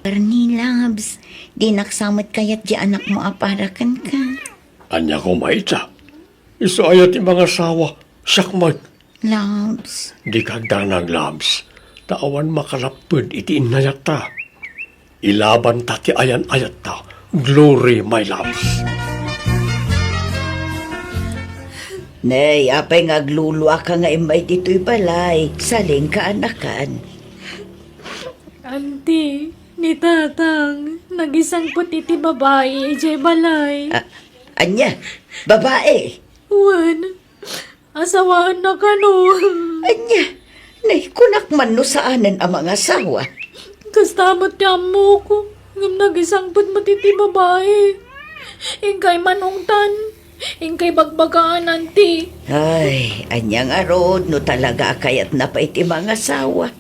Bernie, loves, dinak sa met kayat diay anakmo a para kenka. Ania koma ita? Isu aya ti mangasawa, siak met. Loves. Dika agdanag, loves. Ta awan makalapped iti innayatta. Ilabanta ti ayan-ayatta. Glory, my loves. Nay, apay nga agluluaka nga immay ditoy balay? Saling, kaanakan. Auntie, ni Tatang, nagisangpet iti babai idiay balay. A-, ania? Babai? Wen, asawaenna kano. Ania? Nay, kunak man no saanen a mangasawa. Kasta met ti ammok, ngem nagisangpet met iti babai. Inkay manungtan, inkay bagbagaan, auntie. Ay, ania ngarud no talaga a kayatna pay ti mangasawa?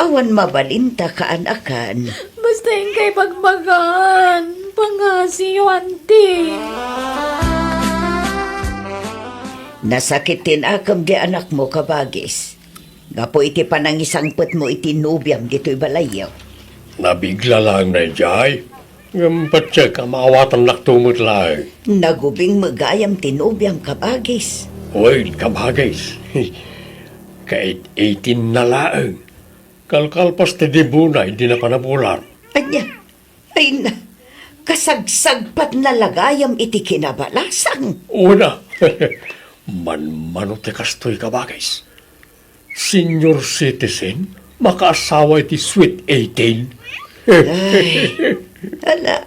Awan mabalinta, kaanakan. Basta inkay bagbagaan, pangasiyo, auntie. Nasakit ti nakem diay anakmo, kabagis. Gapu iti panangisangpetmo iti nobiam ditoy balayyo. Nabigla laeng daydiay, ngem patiek a maawatannakto met laeng. Nagubing met gayam ti nobiam, kabagis. Wen, kabagis. Kait-itinna laeng. Kalkalpas ti dibuna idi napanabular. Ania? Ay na, kasagsagpatna la gayam iti kinabalasang. Una, manmano ti kastoy, kabagis. Senior citizen, makaasawa iti sweet eighteen. Ay, ala,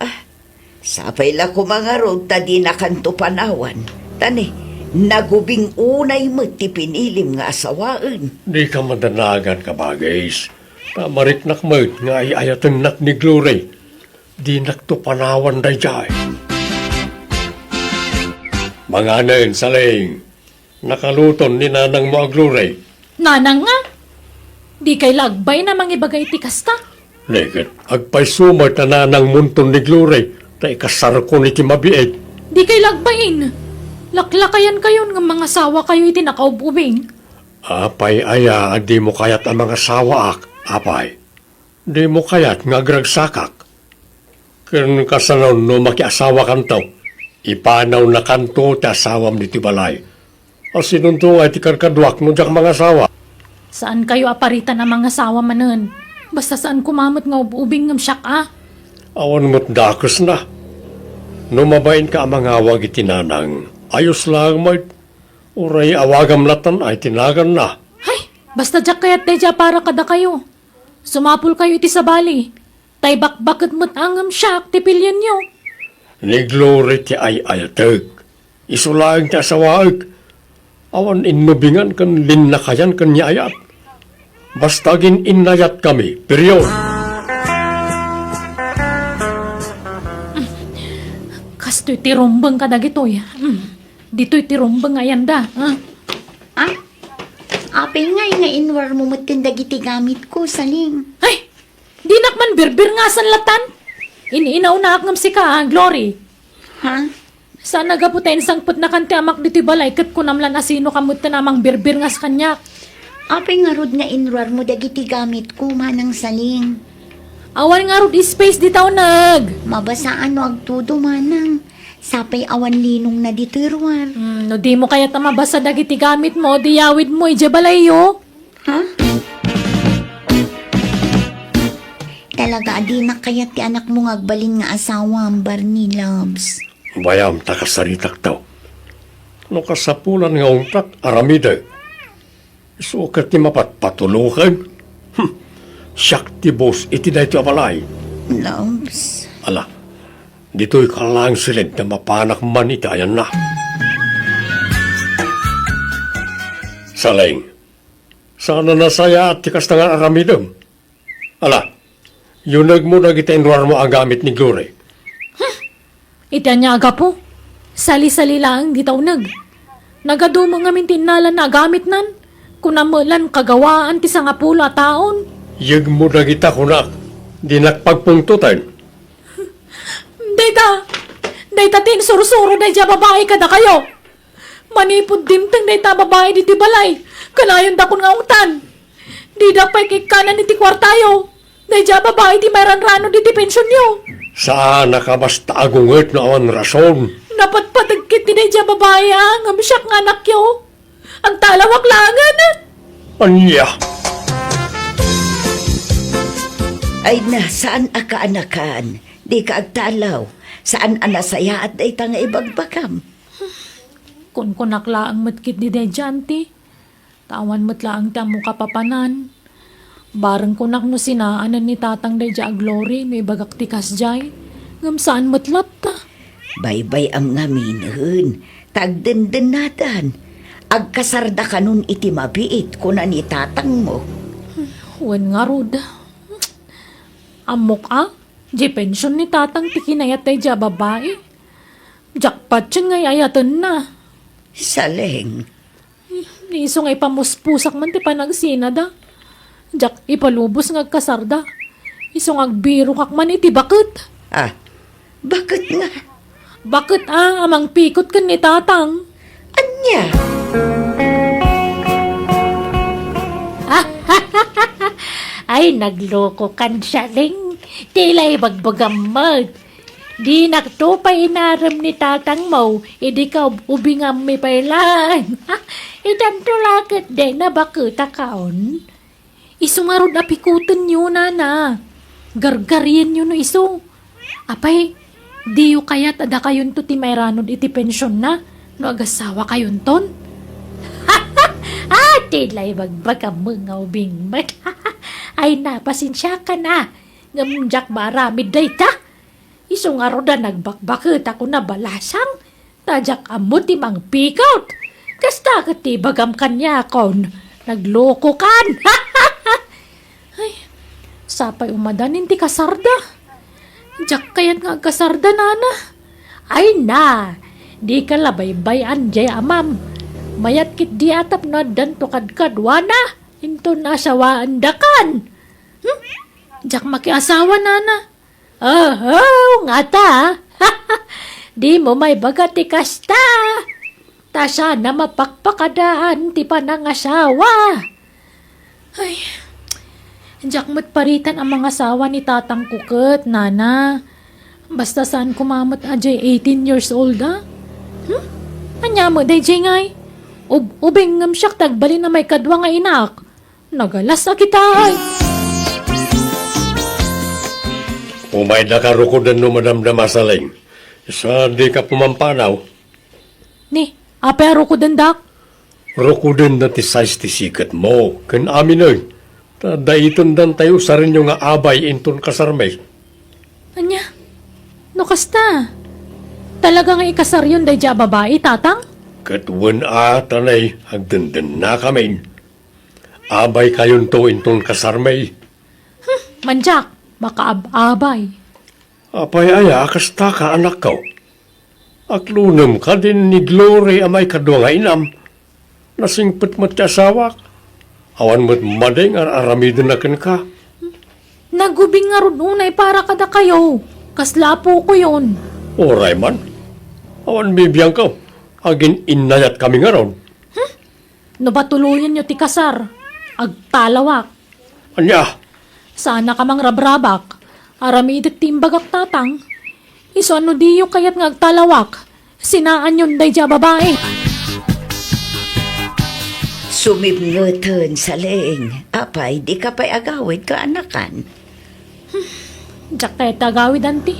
sapay la koma ngarud ta dinakanto panawan. Ta ni, nagubing unay met ti pinilim nga asawaen. Dika madanagan, kabagis. Ta mariknak met nga ay-ayatennak ni Glory. Dinakto panawan daydiay. Manganen, Saling. Nakaluton ni nanangmo a Glory. Nanang nga? Dikay la agbain a mangibaga iti kasta? Ni ket, agpayso met a nanangmonton ni Glory, ta ikasarkon iti mabiit. Dikay la agbain. Laklakayankayon nga mangasawakayo iti nakaub-ubing. Apay aya a dimo kayat a mangasawaak, apay? Dimo kayat nga agragsakak? Ken kasano no makiasawakanto? Ipanawnakanto ti asawam ditoy balay. Asinonto nga iti kadkaduak no diak mangasawa? Saankayo a paritan a mangasawa manen. Basta saan koma met nga ub-ubing ngem siak a. Awan met dakesna. No mabainka a mangawag iti nanang, ayos laeng met. Uray awagam latan ay ti naganna. Hay, basta diak kayat daydiay a para kadakayo. Sumapulkayo iti sabali. Tay bakbaket met a ngem siak ti pilienyo. Ni Glory ti ay-ayatek. Isu laeng ti asawaek. Awan innubingan ken linnakayan ken ni ayat. Basta agin-innayatkami, period. Kastoy ti rumbeng kadagitoy. Mm. Ditoy ti rumbeng nga ayanda, ah. Ah? Apay ngay nga inruarmo metten dagiti gamitko, Saling? Ay! Dinak man birbirngasan latan. In-inawnaak ngem sika, ah, Glory. Ha? Saan a gapu ta insangpetnakan ti amak ditoy balay ket kunam lan a sinoka metten a mangbirbirngas kaniak. Apay ngarud nga inruarmo dagiti gamitko, Manang Saling? Awan ngarud space dita uneg. Mabasaan no agtudo, Manang. Sapay awan linongna ditoy ruar. Hmm, no dimo kayat a mabasa dagiti gamitmo, di yawidmo idiay balayyo. Ha? Talaga a dinak kayat ti anakmo nga agbalin nga asawam, Barney, loves. Bayam ta kasaritakto. No kasapulan nga untak, aramidek. Isu ket ti mapatpatuloken. Hmm. Siak ti boss iti daytoy a balay. Nobs. Ala, ditoy ka laeng siled ta mapanak man iti ayanna. Saleng, saan a nasayaat ti kasta nga aramidem. Ala, yunegmo dagiti inruarmo a gamit ni Glory. Iti ania a gapu, sali-sali laeng dita uneg. Nagadumo ngamin ti innalana a gamitnan, kuna met lan kagawaan ti sangapulo a taon. Yegmo dagita kunak, dinak pagpungtoten. Dayta, dayta ti insursuro daydiay a babai kadakayo. Manipud dimteng dayta a babai ditoy balay, kanayondakon nga ungtan. Dida pay kikkanan iti kuartayo. Daydiay a babai ti mairanrano diti pensionyo. Saan a kabasta agunget no awan rason. Napatpateg ket ti daydiay a babai a ngem siak nga anakyo. Agtalawak laengen. Ania? Ay na, saan a kaanakan? Di ka agtalaw. Saan a nasayaat dayta nga ibagbagam? Kunkunak laeng met ketdi daydiay, auntie. Ta awan met laeng ti ammok a papanan. Bareng kunak no sinaanen ni tatang daydiay a Glory no ibagak ti kasdiay. Ngem saan met latta. Baybay-am ngaminen, ta agdendennadan. Agkasarda kanon iti mabiit, kuna ni tatangmo. Wen ngarud. Ammok a, di pension ni tatang ti kinayat daydiay a babai. Diak patien nga ay-ayatenna. Saleng. Isu nga ipamuspusak man ti panagsinada. Diak ipalubos nga agkasarda. Isu nga agbirokak man iti baket. Ah, baket nga? Baket a, a mangpikot ken ni tatang. Ania? Ay, naglokokan, Saleng. Ti la ibagbagam met. Dinakto pay inarem ni tatangmo, idi kaub-ubingammi pay laeng. Itanto la ket dayta baket a kaon. Isu ngarud a pikotenyo, nana. Gargarienyo no isu. Apay, diyo kayat a dakayonto ti mairanod iti pensionna no agasawakayonton? Ah, ti la ibagbagam nga ubing met. Ay, na, pasensiakan a. Ngem diak maaramid dayta. Isu ngarud a nagbakbaket a kuna balasang, ta diak ammo ti mangpikot. Kasta ket ti ibagam kaniakon, naglokokan. Ay, sapay umadanin ti kasarda. Diak kayat nga agkasarda, nana. Ay na, dika la baybay-an diay amam. Mayat ketdi a tapno addanto kadkaduana, inton asawaandakan. Hmm? Diak makiasawa, nana. Oho, ngata. Dimo maibaga ti kasta. Ta saan a mapakpakadaan ti panangasawa. Ay, diak met paritan a mangasawa ni tatangko ket, nana. Basta saan koma met a diay eighteen years old a. Hmm? Ania met daydiay ngay? Ub-, ubing ngem siak ti agbalin a maikadua nga inak. Nagalas a kita, ay. Umaydaka rukoden no madamdama, Saleng. Sa dika pumampanaw. Ni, apay a rukodendak? Rukodenna ti size ti siketmo, ken aminen. Ta daytoy dantayo sarenyo nga abay inton kasarmi. Ania? No kasta, talaga nga ikasaryon daydiay a babai, tatang? Ket wen a, ta nay, agdendennakamin. Abaykayonto inton kasarmi. Hmm, mandiak, makaab-abay. Apay aya a kastaka, anakko? Aklonem kadin ni Glory a maikadua nga inam. Nasingpet met ti asawak. Awan met madi nga ar-aramidenna kenka. Nagubing ngarud unay para kadakayo. Kasla apokoyon. Uray man. Awan bibiangko. Agin-innayatkami ngarud. Hmm? No batuloyenyo ti kasar, agtalawak. Ania? Saanaka mangrabrabak. Aramidek ti imbagak, tatang. Isu a no diyo kayat nga agtalawak, sinaanyon daydiay a babai. Sumipngeten, Saleng. Apay, dika pay agawid kaanakan? Diak kayat ti agawid, anti.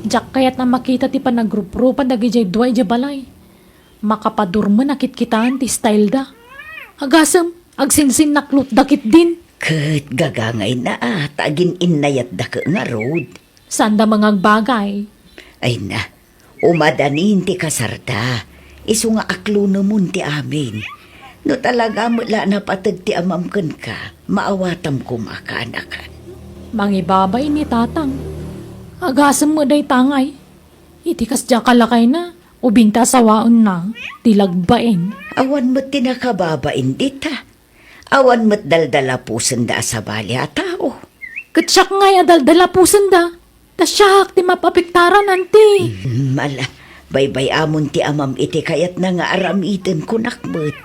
Diak kayat a makita ti panagruprupa dagidiay dua idiay balay. Makapadurmen a kitkitaan ti style da. Agasem, agsinsinnaklot da ketdin. Ket gagangayna a ta agin-innayatdaka ngarud. Saanda mangagbagay. Ay na, umadanin ti kasarda. Isu nga aklonemon ti amin. No talaga met la a napateg ti amam kenka, maawatam koma kaanakan. Mangibabain ni Tatang. Agasem met dayta ngay. Iti kasdiay a kalakayna, ubing ta asawaenna, ti lagbain. Awan met ti nakababain dita. Awan met daldalapusenda a sabali a tao. Ket siak ngay a daldalapusenda. Ta siak ti mapapiktaran, anti. Mm, ala, baybay-amon ti amam iti kayatna nga aramiden, kunak met.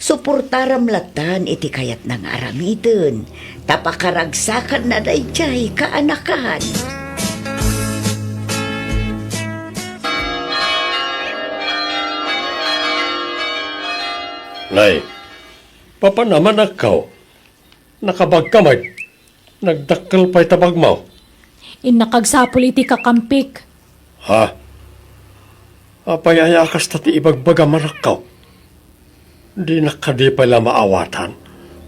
Suportaram lattan iti kayatna nga aramiden. Ta pakaragsakanna daydiay kaanakan. Nay, papanam, anakko? Nakabagka met. Nagdakkel pay ta bagmo. Innak agsapul iti kakampik. Ha? Apay aya a kasta ti ibagbagam, anakko? Dinak kadi pay la maawatan.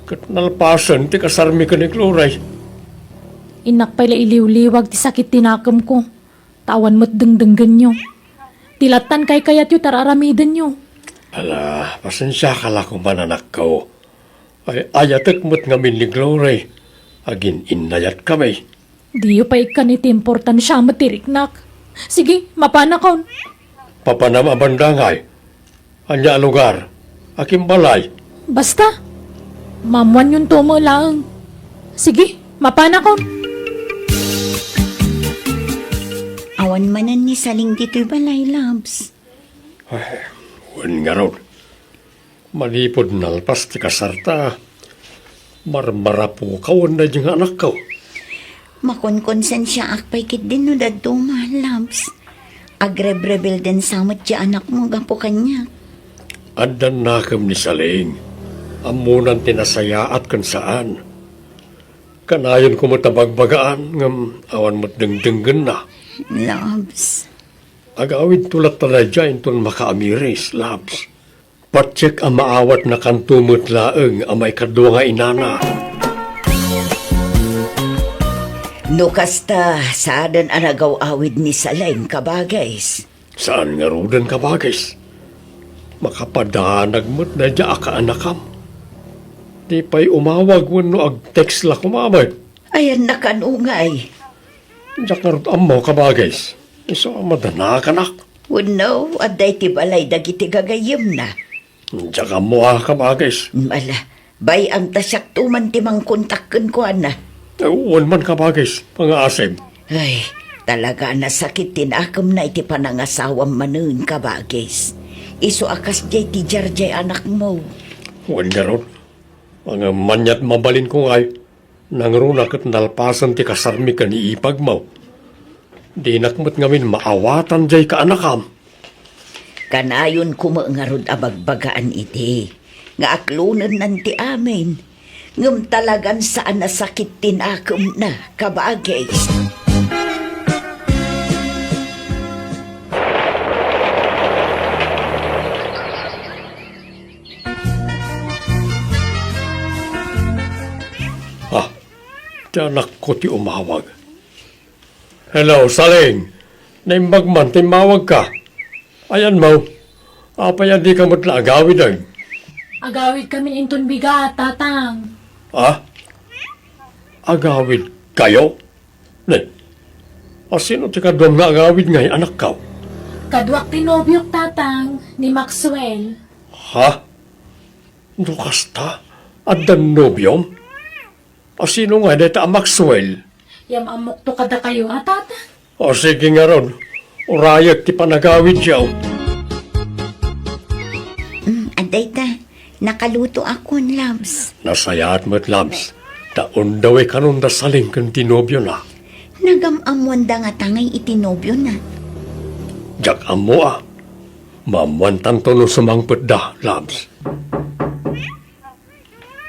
Ket nalpasen ti kasarmi ken ni Glory. Innak pay la iliwliwag ti sakit ti nakemko. Ta awan met dengdenggenyo. Ti lattan kaykayatyo ti ar-aramidenyo. Ala, pasensiaka la koma, anakko. Ay-ayatek met ngamin ni Glory. Agin-innayatkami. Diyo pay ikkan iti importansia met ti riknak. Sige, mapanakon. Papanam a bandangay. Ania a lugar? Akin balay? Basta, maammoanyonto met laeng. Sige, mapanakon. Awan manen ni Saling ditoy balay, Labs. Ay, wen ngarud. Manipud nalpas ti kasarta, marmarapoka wen daydi nga anakko. Makonkonsensiaak pay ketdin no dadduma, Labs. Agrebrebeldensa met ti anakmo gapu kaniak. Addan nakem ni Saling. Ammonan ti nasayaat ken saan. Kanayonko met a bagbagaan, ngem awan met dengdenggenna. Labs. Agawidto latta daydiay inton makaamiris, Labs. Patiek a maawatnakanto met laeng a maikadua nga inana. No kasta, saanen a nagaw-awid ni Saling, kabagis. Saan ngaruden, kabagis. Makapadanag met daydiay a kaanakam. Di pay umawag wenno ag-text la koma met. Ayanna kano ngay? Diak ngarud ammo, kabagis. Isu a madanakanak. Wenno, adda iti balay dagiti gagayyemna. Diak ammo a, kabagis. Mm, ala, bay-am ta siakto man ti mangkontak kenkuana. Wen man, kabagis, pangaasem. Ay, talaga a nasakit ti nakemna iti panangasawam manen, kabagis. Isu a kasdiay ti diardiay anakmo. Wen ngarud, ngem ania ti mabalinko ngay? Nangruna ket nalpasen ti kasarmi ken ni ipagmo. Dinak met ngamin maawatan diay kaanakam. Kanayonko met ngarud a bagbagaan idi nga aklonennan ti amin, ngem talagan saan a sakit ti nakemna, kabagis. Ah, ti anakko ti umawag. Hello, Saling. Naimbag man ta immawagka. Ayanmo, apay a dika met la agawiden? Agawidkami inton bigat, Tatang. Ah? Agawidkayo? Ne, a sino ti kaduam nga agawid ngay, anakko? Kaduak ti nobiok, Tatang, ni Maxwell. Ha? No kasta, adda nobiom? A sino ngay dayta a Maxwell? Yam-ammokto kadakayo a, Tatang. O, sige ngarud, urayek ti panagawidyo. Mm, adda ita, nakalutoakon, Labs. Nasayaat met, Labs. Ta undawi kanon da Saling ken ti nobiona. Nagam-ammoanda ngata ngay iti nobiona? Diak ammo a. Maammoantanto no sumangpetda, Labs.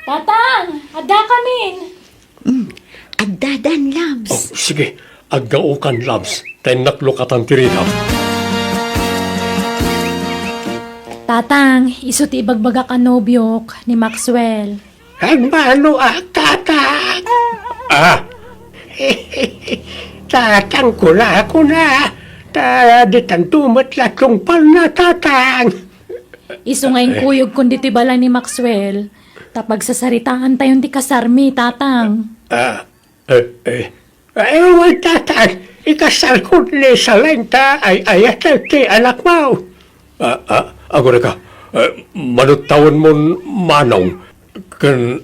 Tatang, addakamin. Mm, addadan, Labs. Oh, sige, aggaokan, Labs. Ta innak lukatan ti ridam. Tatang, isu ti ibagbagak a nobiok ni Maxwell. Agmanoak, Tatang. Ah. Tatang, kuna, kuna. Ta, ditanto met la tungpalna, Tatang. Isu nga inkuyogkon ditoy balay ni Maxwell, ta pagsasaritaantayon ti kasarmi, Tatang. Ah, eh, eh. Ay, wen, Tatang, ikasarko ni Saleng ta ay-ayatek ti anakmo. Ah, ah, agurayka, eh, manuttawenmon, Manong, ken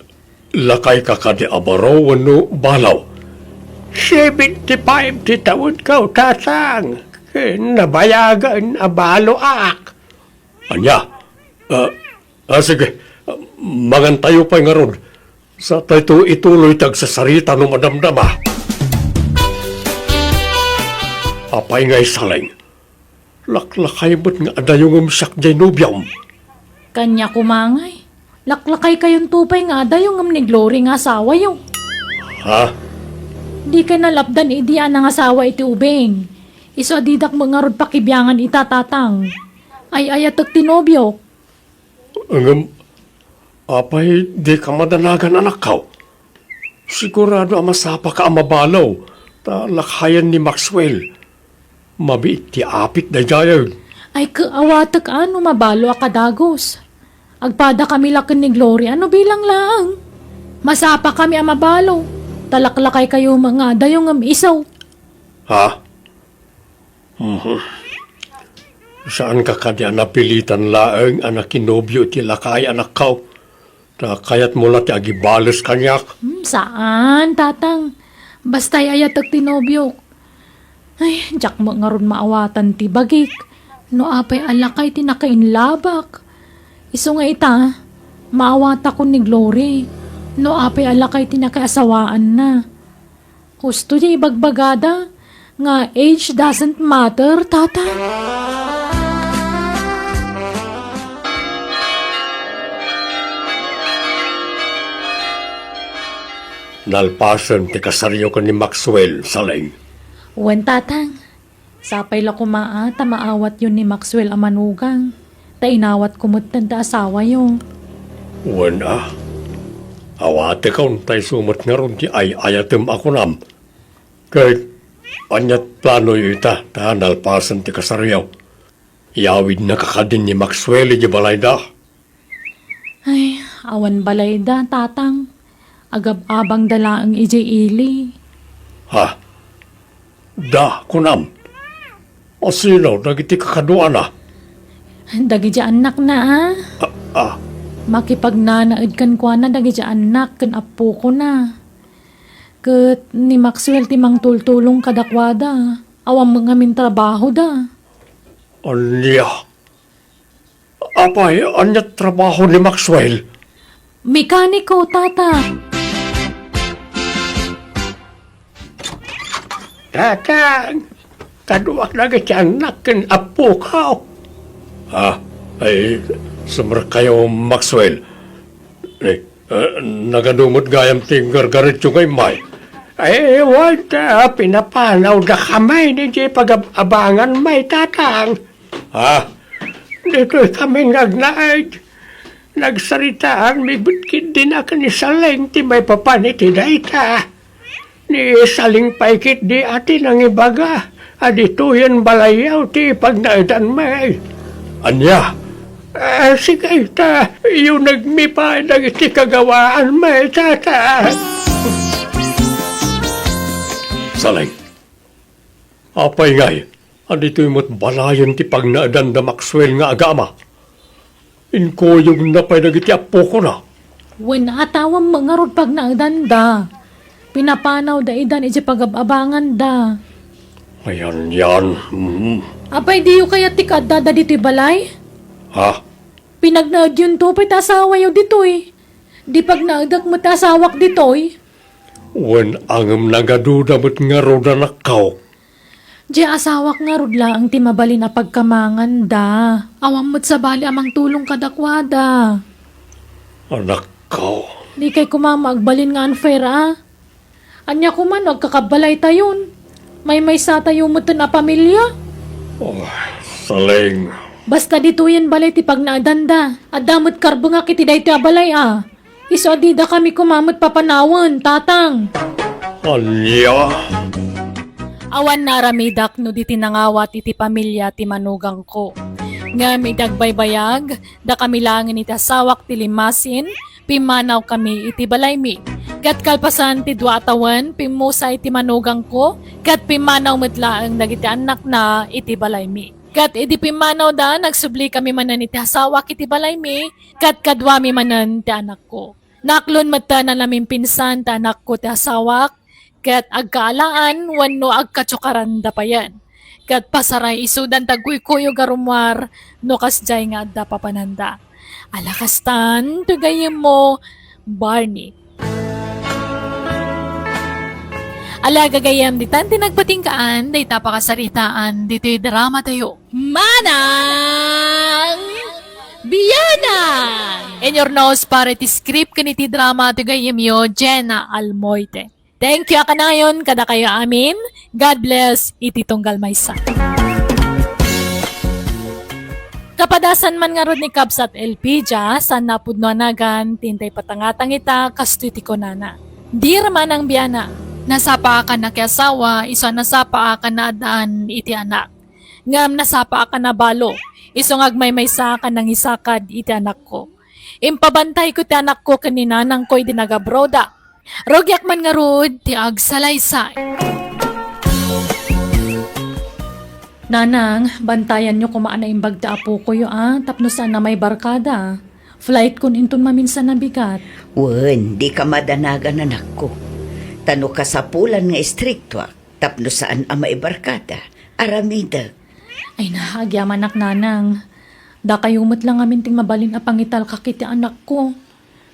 lakayka kadi a baro wenno balo? Seventy-five ti tawenko, Tatang, ken nabayagen a baloak. Ania? Ah, ah, sige. Mangantayo pay ngarud. Satayto ituloy ti agsasarita no madamdama. Apay ngay, Saleng? Laklakay met nga adayongem siak diay nobiom. Kaniak koma ngay. Laklakaykayonto pay nga adayongem ni Glory nga asawayo. Ha? Dikay nalapdan idi a nangasawa iti ubing. Isu a didak met ngarud pakibiangan ita, Tatang. Ay-ayatek ti nobiok. Ngem, apay dika madanagan, anakko? Sigurado a masapaka a mabalo, ta lakayen ni Maxwell. Mabiit ti apit daydiay. Ay, ket awatek a no mabalo a kadagus. Agpadakami la ken ni Gloria no bilang laeng. Masapakami a mabalo, ta laklakaykayo met nga adayongem isu. Ha? Mhm. Saanka kadi a napilitan laeng a nakinobio iti lakay, anakko? Ta kayatmo la ti agibales kaniak? Hmm, saan, Tatang. Basta ay-ayatek ti nobiok. Ay, diak met ngarud maawatan ti bagik. No apay a lakay ti nakainlabak. Isu nga ita, maawatakon ni Glory. No apay a lakay ti nakaasawaanna. Husto ti ibagbagada nga age doesn't matter, Tata. Nalpasen ti kasaryo ken ni Maxwell, Saleng. Wen, Tatang. Sapay la koma a ta maawatyo ni Maxwell a manugang, ta inawatko metten ti asawayo. Wen a, awatekon ta isu met ngarud ti ay-ayatem a kunam. Ket ania ti planoyo ita ta nalpasen ti kasaryo? Iyawidnaka kadin ni Maxwell idiay balayda? Ay, awan balayda, Tatang. Agab-abangda laeng idiay ili. Ha? Da, kunam? Asino dagiti kakaduana? Dagiti annakna, a. Ah, ah. Makipagnanaed kenkuana dagiti annak ken appokona. Ket ni Maxwell ti mangtultulong kadakuada. Awan met ngamin trabahoda. Ania? Apay, ania trabaho ni Maxwell? Mekaniko, Tata. Tata, kaduak dagiti annak ken appoko. Ah, ay, sumrekkayo, Maxwell. Eh, eh, nagadu met gayam ti gargaretyo nga immay? Ay, wen ta, pinapanawdakami idiay pagab-abangan may, Tatang. Ha? Ditoy kami nga agnaed. Nagsaritaanmi met ketdi a ken ni Saleng ti maipapan iti dayta. Ni Saleng pay ketdi a ti nangibaga a ditoyen balayyo ti pagnaedanmi. Ania? Ah, sige ta, iyunegmi pay dagiti kagawaanmi, Tata. Saleng. Apay ngay, a ditoy met balayen ti pagnaedan da Maxwell nga agama? Inkuyogna pay dagiti appokona. Wen, atawan met ngarud pagnaedanda. Pinapanawda idan idiay pagab-abanganda. Ayan, yan. Hmm. Apay, diyo kayat ti kaaddada ditoy balay? Ha? Pinagnaedyonto pay ti asawayo ditoy. Di pagnaedek met ti asawak ditoy. Wen, ngem nagaduda met ngarud, anakko. Diay asawak ngarud laeng ti mabalin a pagkamanganda. Awan met sabali a mangtulong kadakuada. Anakko. Dikay koma agbalin nga unfair, a. Ania koma no agkakabbalaytayon? Maymaysatayo metten a pamilia? Oh, Saleng. Basta ditoyen balay ti pagnaedanda. Adda met karbengak iti daytoy a balay, a. Isu a didakami koma met papanawen, Tatang. Ania? Awan naaramidak no di ti nangawat iti pamilia ti manugangko. Ngem idi agbaybayag, dakami laengen iti asawak ti limmasin, pimmanawkami iti balaymi. Ket kalpasan ti dua a tawen, pimmusay ti manugangko, ket pimmanaw met laeng dagiti annakna iti balaymi. Ket idi pimmanawda, nagsublikami manen iti asawak iti balaymi, ket kaduami manen ti anakko. Naaklon metten a namimpinsan ti anakko ti asawak, ket agkaalaan wenno agkatsukaranda payen. Ket pasaray isudan ti agkuykuyog a rummuar no kasdiay nga adda papananda. Ala kastan, ti gayyemmo, Barney. Ala, gagayyem, ditan ti nagpatinggaan dayta pakasaritaan ditoy drama tayo. Manang Bianang! In your nose, para iti script ken iti drama ti gayyemyo, Jenna Almoite. Thank you a kanayon kadakayo amin. God bless iti tunggal maysa. Kapadasan man ngarud ni Kabsat Elpidia, saan a pudno a nagan, ti intay patangatang ita, kastoy ti kunana. Dear Manang Bianang, nasapaakan a kiasawa, isu a nasapaakan a addaan iti anak. Ngem nasapaakan a balo, isu nga agmaymaysaak a nangisakad iti anakko. Impabantayko ti anakko ken ni nanangko idi nag-abroad-ak. Rugiak man ngarud ti agsalaysay. Nanang, bantayanyo koma a naimbag ti apokoyo a, tapno saan a maibarkada. Flightkon inton maminsan a bigat. Wen, dika madanagan, anakko. Ta no kasapulan nga istriktoak, tapno saan a maibarkada, aramidek. Ay na, agyamanak, Nanang. Dakayo met la ngamin ti mabalin a pangitalkak iti anakko.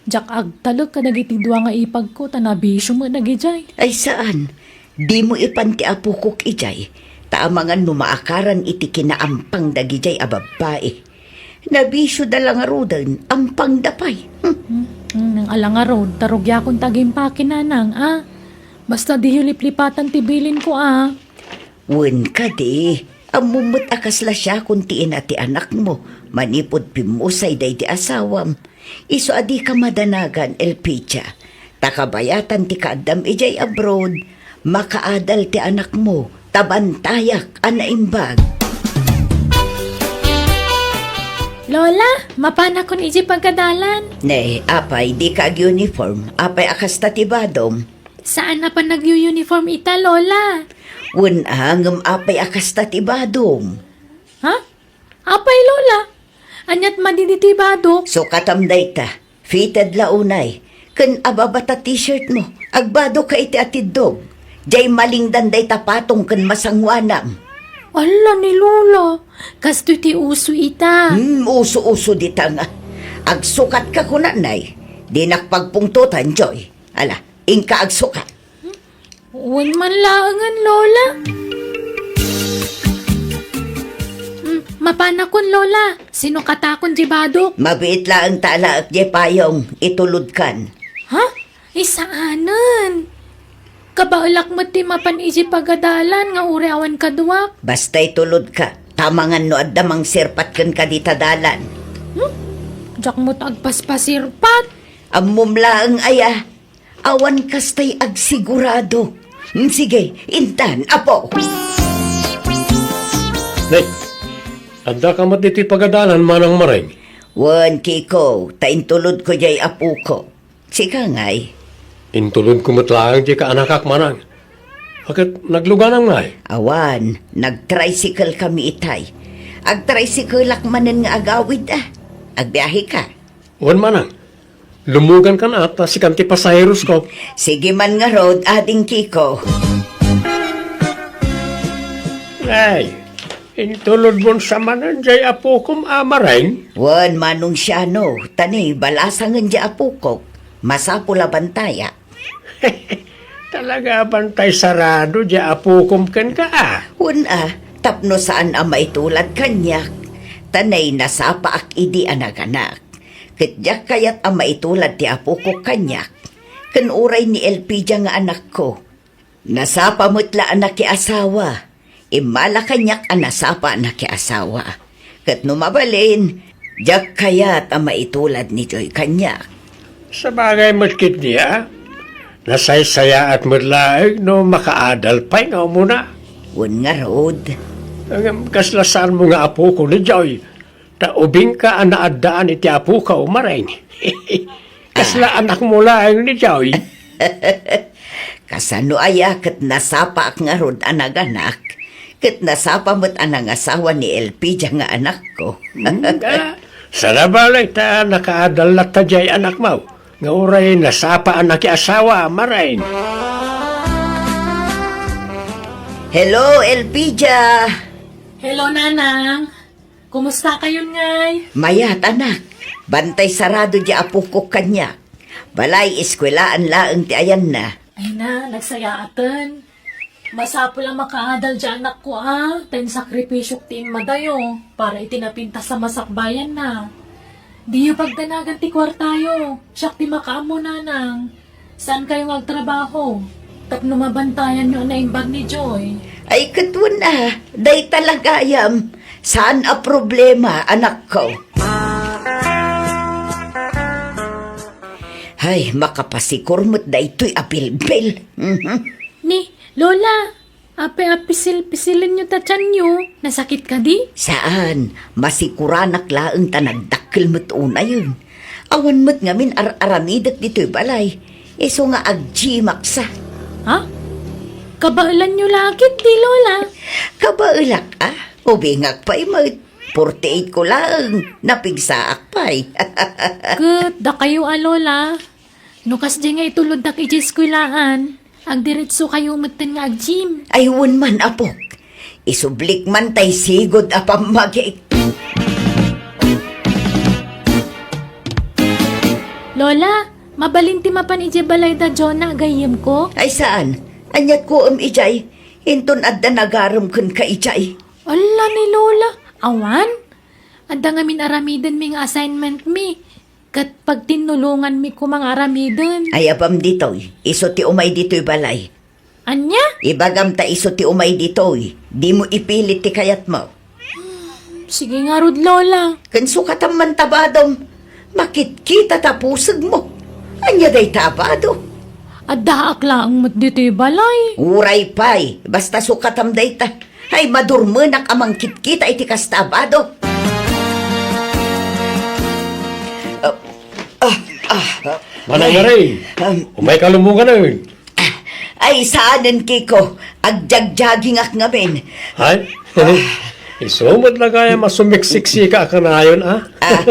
Diak agtalek kadagiti dua nga ipagko, ta nabisio met dagidiay. Ay saan, dimo ipan ti apokok idiay, ta amangan no maakaran iti kinaampang dagidiay a babbai. Nabisioda la ngaruden, ampangda pay. Hmm. Hmm, hmm, nang ala ngarud, ta rugiakon ti agimpaki, Nanang, a? Basta diyo liplipatan ti bilinko, a? Wen kadi, ammom met a kasla siakon ti ina ti anakmo, manipud pimmusay daydi asawam. Isu a dika madanagan, Elpidia, ta kabayatan ti kaaddam idiay abroad, makaadal ti anakmo, ta bantayak a naimbag. Lola, mapanakon idiay pagadalan. Ne, apay, dika ag-uniform? Apay a kasta ti badom? Saan a panagyu-uniform ita, Lola. Wen a, ngem apay a kasta ti badom? Ha? Apay, Lola? Aniat madi ditoy badok? Sukatam dayta. Fitted la unay. Ken ababa ta t-shirt mo. Agbado ka iti atiddog. Diay malingdan dayta patong ken masangoanam. Alla ni Lola. Kastoy ti uso ita. Hmm, uso-uso dita nga. Agsukat ka kunanay. Dinak pagpungtotan, Joy. Ala, inka agsukat. Wen man laengen, Lola. Hmm, mapanakon, Lola. Sinukatakon diay badok. Mabiit laeng ta alaek diay payong. Itulodkan. Ha? Ay saanen. Kabaelak met ti mapan idiay pagadalan nga uray awan kaduak. Basta itulodka. Ta amangan no adda mangsirpat kenka dita dalan. Hmm? Diak met agpaspasirpat. Ammom laeng aya. Awan kastay agsigurado. Mm, sige, intan, apo. Nay, adda ka met ditoy pagadalan, Manang Mareng? Wen, Kiko, ta intulodko diay apokok. Sika ngay? Intulodko met laeng diay kaanakak, Manang. Ket nagluganam ngay? Awan, nagtricycle kami itay. Agtricycle-ak manen nga agawid, a. Agbiahe ka. Wen, Manang. Lumugan kan at ta sikan ti pasaheros ko. Sige man ngarud, Ading Kiko. Ay, intulod mon sa manen diay apokom a Mareng? Wen, Manong Siano, ta ni balasangen diay apokok. Masapul a bantaya. Talaga a bantay sarado diay apokom kenka, a? Wen, a, tapno saan a maitulad kaniak. Ta nay nasapaak idi a naganak. Ket diak kayat a maitulad ti apokok kaniak. Ken uray ni Elpidia nga anakko. Nasapa met la a nakiasawa. Immala kaniak a nasapa a nakiasawa. Ket no mabalin, diak kayat a maitulad ni Joy kaniak. Sabagay met ketdi, a. Nasaysayaat met laeng no makaadal pay nga umuna. Wen ngarud. Ngem kasla saanmo nga apoko ni Joy. Ta ubingka a naaddaan iti apokaw, Maring. Kasla anakmo laeng ni Joy. Kasano aya ket nasapaak ngarud a naganak? Ket nasapa met a nangasawa ni Elpidia nga anakko. Hmm, a, saan a bale ta nakaadal latta diay anakmo nga uray nasapa a nakiasawa, Maring. Hello, Elpidia! Hello, Nanang. Kumusta kayon ngay? Mayat, anak. Bantay sarado di apokok kaniak. Balay, eskwelaan laeng ti ayanna. Ay na, nagsayaaten. Masapul a makaadal di anakko a, ta insakripisyok ti immadayo para iti napintas a masakbayanna. Diyo pagdanagan ti kuartayo, siak ti makaammo, Nanang. Saankayo nga agtrabaho tapno mabantayanyo a naimbag ni Joy? Ay, ket wen a, dayta la gayam. Saan a problema, anakko. Ay, makapasikur met daytoy a bilbil. Mhm. Ni, Lola, apay a pisil-pisilenyo ta tianyo? Nasakit kadi? Saan. Masikuranak laeng ta nagdakkel met unayen. Awan met ngamin ar-aramidek ditoy balay. Isu nga agjimaksa. Ha? Kabaelanyo la ketdi, Lola? Kabaelak a. Ubingak pay met. Forty-eight ko laeng. Napigsaak pay. Ket dakayo a, Lola. No kasdi nga ituloddak idiay eskwelaan, agdiretsokayo metten nga ag-gym. Ay, wen man, apok. Isublik man tay sigud a pammagik. Lola, mabalin ti mapan idiay balay da Jonah a gayyemko? Ay, saan. Aniat ko em idiay. Inton adda nagarem kenka idiay. Alla ni Lola, awan. Adda ngamin aramidenmi nga assignment mi. Ket pagtinnulonganmi koma nga aramiden. Ay, apam ditoy, isu ti umay ditoy balay. Ania? Ibagam ta isu ti umay ditoy, dimo ipilit ti kayatmo. Sige ngarud, Lola. Ken sukatam man ta badom, makitkita ta pusegmo. Ania dayta a bado? Addaak laeng met ditoy balay. Uray pay, basta sukatam dayta. Ay, madurmenak a mangkitkita iti kasta a bado. Ah, ah, ah. Manang Mare, um, umayka lumungan, eh. Ay, saanen, Kiko. Agjagjagingak ngamin. Ay? Isu met la gayam a sumiksiksika a kanayon, a? Ah,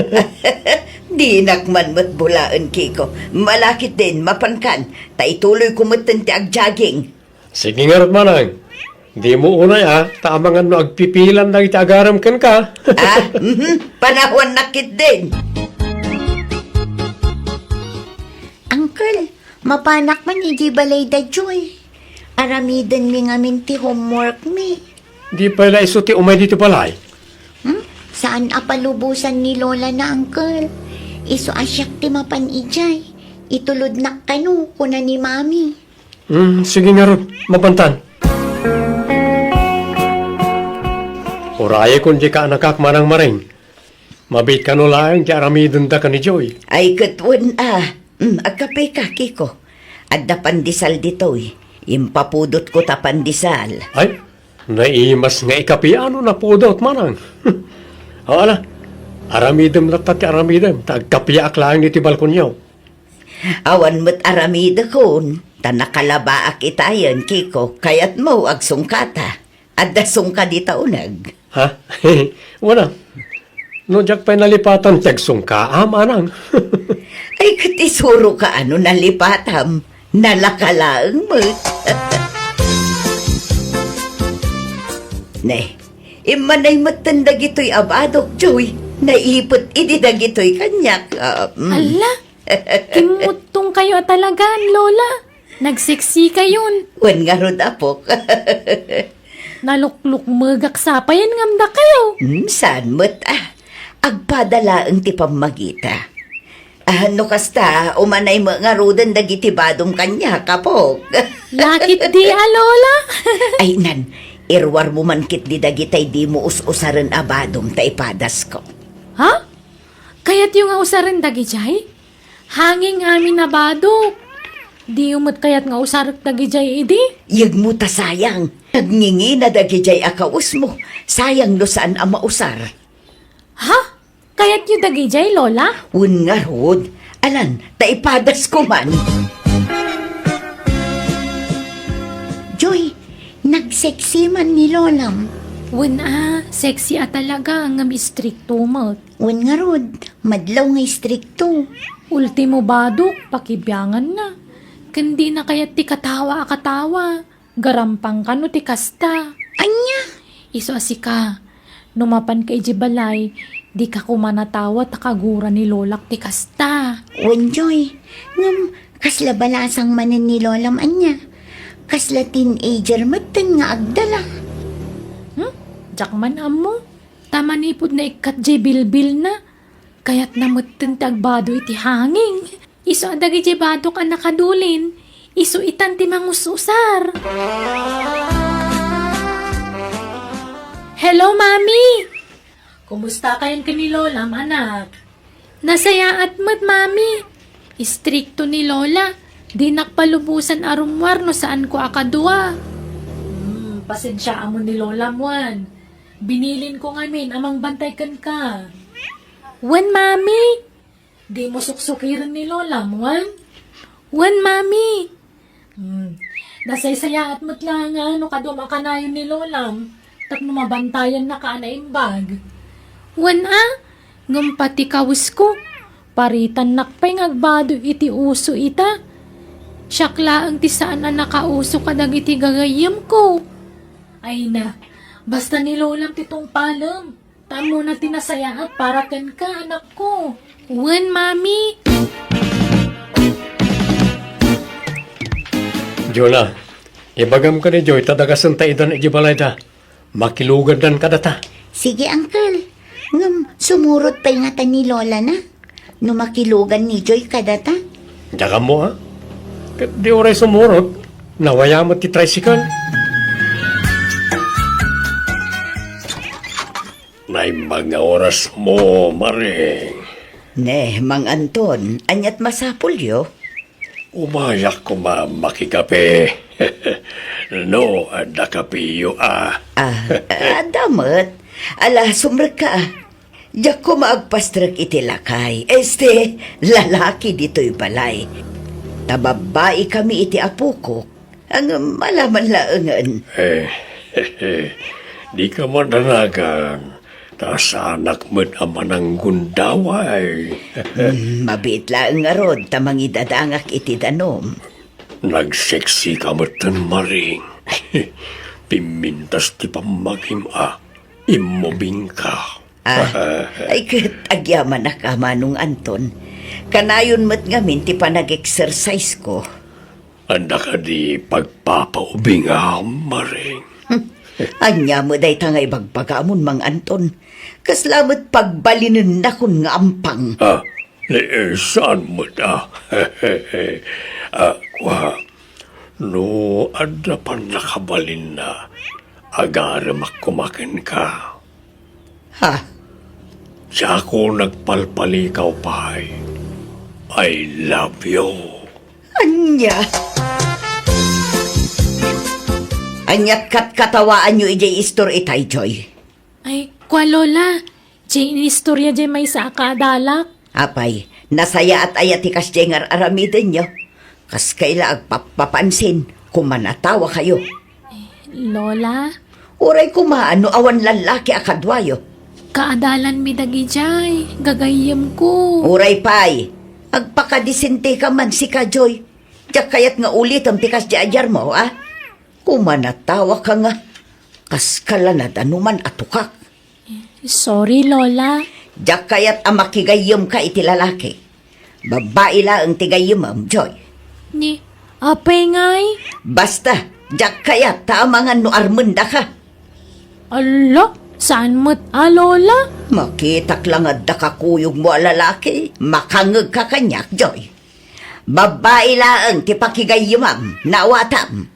dinak man met bulaen, Kiko. Malakit din, mapankan. Ta ituloyko metten ti agjaging. Sige ngarud, manang. Dimo unay, a, ta amangan no agpipilan dagiti agarem kenka. Ah, mhm. Panawannak ketdin. Uncle, mapanak man idiay balay da Joy. Aramidenmi ngamin ti homeworkmi. Di pay la isu ti umay ditoy balay? Hmm? Saan a palubosan ni Lola na, Uncle. Isu a siak ti mapan idiay. Itulodnak kano, kuna ni Mami. Hmm, sige ngarud, mapantan. Urayekon dika, anakak, manang Maring. Mabiit kano laeng ti aramidenda ken ni Joy. Ay, ket wen a. Hmm, agkapeka, Kiko. Adda pandesal ditoy. Impapudotko ta pandesal. Ay, naimas nga ikapiano napudot, manang. O, ala, aramidem latta ti aramidem, ta agkapiaak laeng ditoy balkonyo. Awan met aramidekon, ta nakalabaak itayen, Kiko, kayatmo agsungkata. Adda sungka dita uneg. Ha? Wala. No diak pay nalipatan ti agsungkaam, manang. Ay, ket isuroka a no nalipatam. Nalaka laeng met. Ne, immanay metten dagitoy a badok, Joy. Naipet idi dagitoy kaniak. Ah, mm. Alla, kimmuttongkayo a talagan, Lola. Nagseksikayon. Wen ngarud, apok. Naluklukmegak sa payen ngem dakayo. Hmm, saan met, a. Agpada laeng ti pammagita. Ah, no kasta, umanay met ngaruden dagiti badom kaniak, apok. Lakit di a, Lola. Ay, nan, iruarmo man ketdi dagitay dimo us-usaren a badom ta ipadasko. Ha? Kayatyo nga usaren dagidiay? Hanging amin a badok. Diyo met kayat nga usarek dagidiay idi? Yegmo ta sayang. Nagngingina dagidiay a kawesmo. Sayang no saan a mausar. Ha? Kayatyo dagidiay, Lola? Wen ngarud. Alan, ta ipadasko man. Joy, nagsexy man ni Lolam. Wen a, sexy a talaga, ngem istrikto met. Wen ngarud, madlaw nga istrikto. Ultimo badok, pakibianganna. Ken dina kayat ti katawa a katawa. Garampang kano ti kasta. Ania? Isu a sika, no mapanka idiay balay, dika koma natawa ta kagura ni Lolak ti kasta. Wen, Joy, ngem kasla balasang manen ni Lolam ania? Kasla teenager metten nga agdala. Hmm? Diak man ammo. Ta manipud naikkat diay bilbilna, kayatna metten ti agbado iti hanging. Isu a dagidiay badok a nakadulin, isu itan ti mangus-usar. Hello, Mami! Kumusta kayon ken ni Lolam, anak? Nasayaat met, Mami. Istrikto ni Lola. Dinak palubosan a rummuar no saanko a kadua. Hmm, pasensiaam ni Lolam wen. Binilinko ngamin a mangbantay kenka. Wen, Mami. Dimo suksukiren ni Lolam wen? Wen, Mami. Hmm. Nasaysayaat met la nga no kaduam a kanayon ni Lolam tapno mabantayannaka a naimbag. Wen a, ngem pati kawesko, paritannak pay nga agbado iti uso ita. Siak laeng ti saan a nakauso kadagiti gagayyemko. Ay na, basta ni Lolam ti tungpalem. Ammona ti nasayaat para kenka, anakko. Wen, Mami. Jonah, ibagam ken ni Joy ta dagasen ta idan idiay balayda. Makilugandan kadata. Sige, Uncle. Ngem, sumurot pay ngata ni Lola na. No makilugan ni Joy kadata? Diak ammo, a? Ket di uray sumurot, nawaya met ti tricycle. Naimbag nga orasmo, Maring. Ne, Mang Anton, aniat masapulyo? Umayak koma makikape. No, adda kapeyo, a. Ah, adda met. Ala, sumrekka, a. Diak koma agpastrek iti lakay. Este, lalaki ditoy balay. Ta babbai kami iti apokok. Ngem ala man laengen. Eh, dika madanagan, ta saanak met a mananggundaway. Hmm, mabiit laeng ngarud ta mangidadangak iti danum. Nagseksika metten, Maring. Pimmintas ti pammagim a. Immobingka. Ah, ay ket agyamanak a, Manong Anton. Kanayon met ngamin ti panag-exercise ko. Adda kadi pagpapaubingam, Maring? Hmm. Ania met dayta nga ibagbagamon, Mang Anton? Kasla met pagbalinennakon nga ampang. Ah, ni, eh, saan met, a? Ah, kua, no adda pannakabalinna, agaremak koma kenka. Ha? Diakon agpalpalikaw pay. I love you. Ania? Aniat katkatawaanyo idiay istor itay, Joy? Ay, kua, Lola. Diay inistorya diay maysa a kaadalak. Apay, nasayaat aya ti kasdiay nga ar-aramidenyo? Kaskay la agpappapansin, koma natawakayo. Lola? Uray koma no awan lallaki a kaduayo. Kaadalanmi dagidiay, gagayyemko. Uray pay, agpakadisenteka man sika, Joy. Diak kayat nga ulitem ti kasdiay a diarmo, a? Koma natawaka nga, kaskala nadanuman a tukak. Sorry, Lola. Diak kayat a makigayyemka iti lalaki. Babbai laeng ti gayyemem, Joy. Ni, apay ngay? Basta, diak kayat ta amangan no armendaka. Ala, saan met a, Lola? Makitak la nga adda kakuyogmo a lalaki, makangngegka kaniak, Joy. Babbai laeng ti pakigayyemam, naawatam.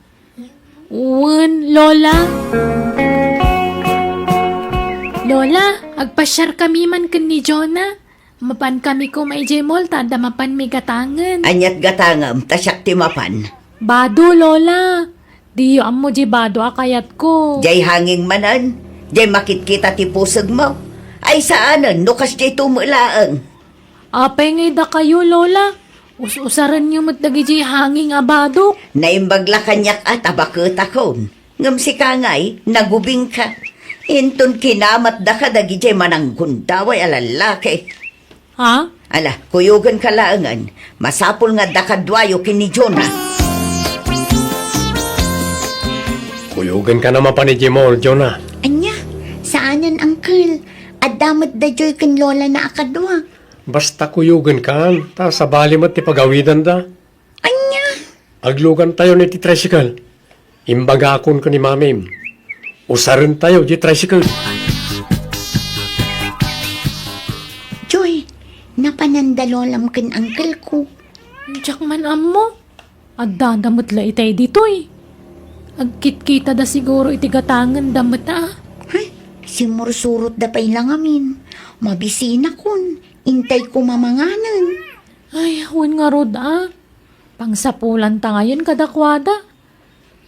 Wen, Lola. Lola, agpasiarkami man ken ni Jonah. Mapankami koma idiay mall ta adda mapanmi gatangen. Aniat gatangem ta siak ti mapan? Bado, Lola. Diyo ammo diay bado a kayatko. Diay hanging manen, diay makitkita ti pusegmo. Ay saanen no kasdiay met laeng. Apay nga idakayo, Lola? Us-usarenyo met dagidiay hanging a badok. Naimbag la kaniak a ta baketakon. Ngem sika ngay, nagubingka. Inton kinamatdaka dagidiay mananggundaway a lallaki. Ha? Ala, kuyogenka laengen. Masapul nga adda kaduayo ken ni Jonah. Kuyogenka na mapan idiay mall, Jonah. Ania? Saanen, Uncle. Adda met da Joy ken Lola na a kadua. Basta kuyogenkan, ta sabali met ti pagawidanda. Ania? Aglugantayon iti tricycle. Imbagakon ken ni Mamim. Usarentayo diay tricycle. Joy, napananda Lolam ken Uncle ko. Diak man ammo. Addada met la itay ditoy. Agkitkitada siguro iti gatangenda met a. Hay, simursurotda pay la ngamin. Mabisinakon. Intay ko mamanganen. Ay, wen ngarud a. Pangsapulanta ngayen kadakuada.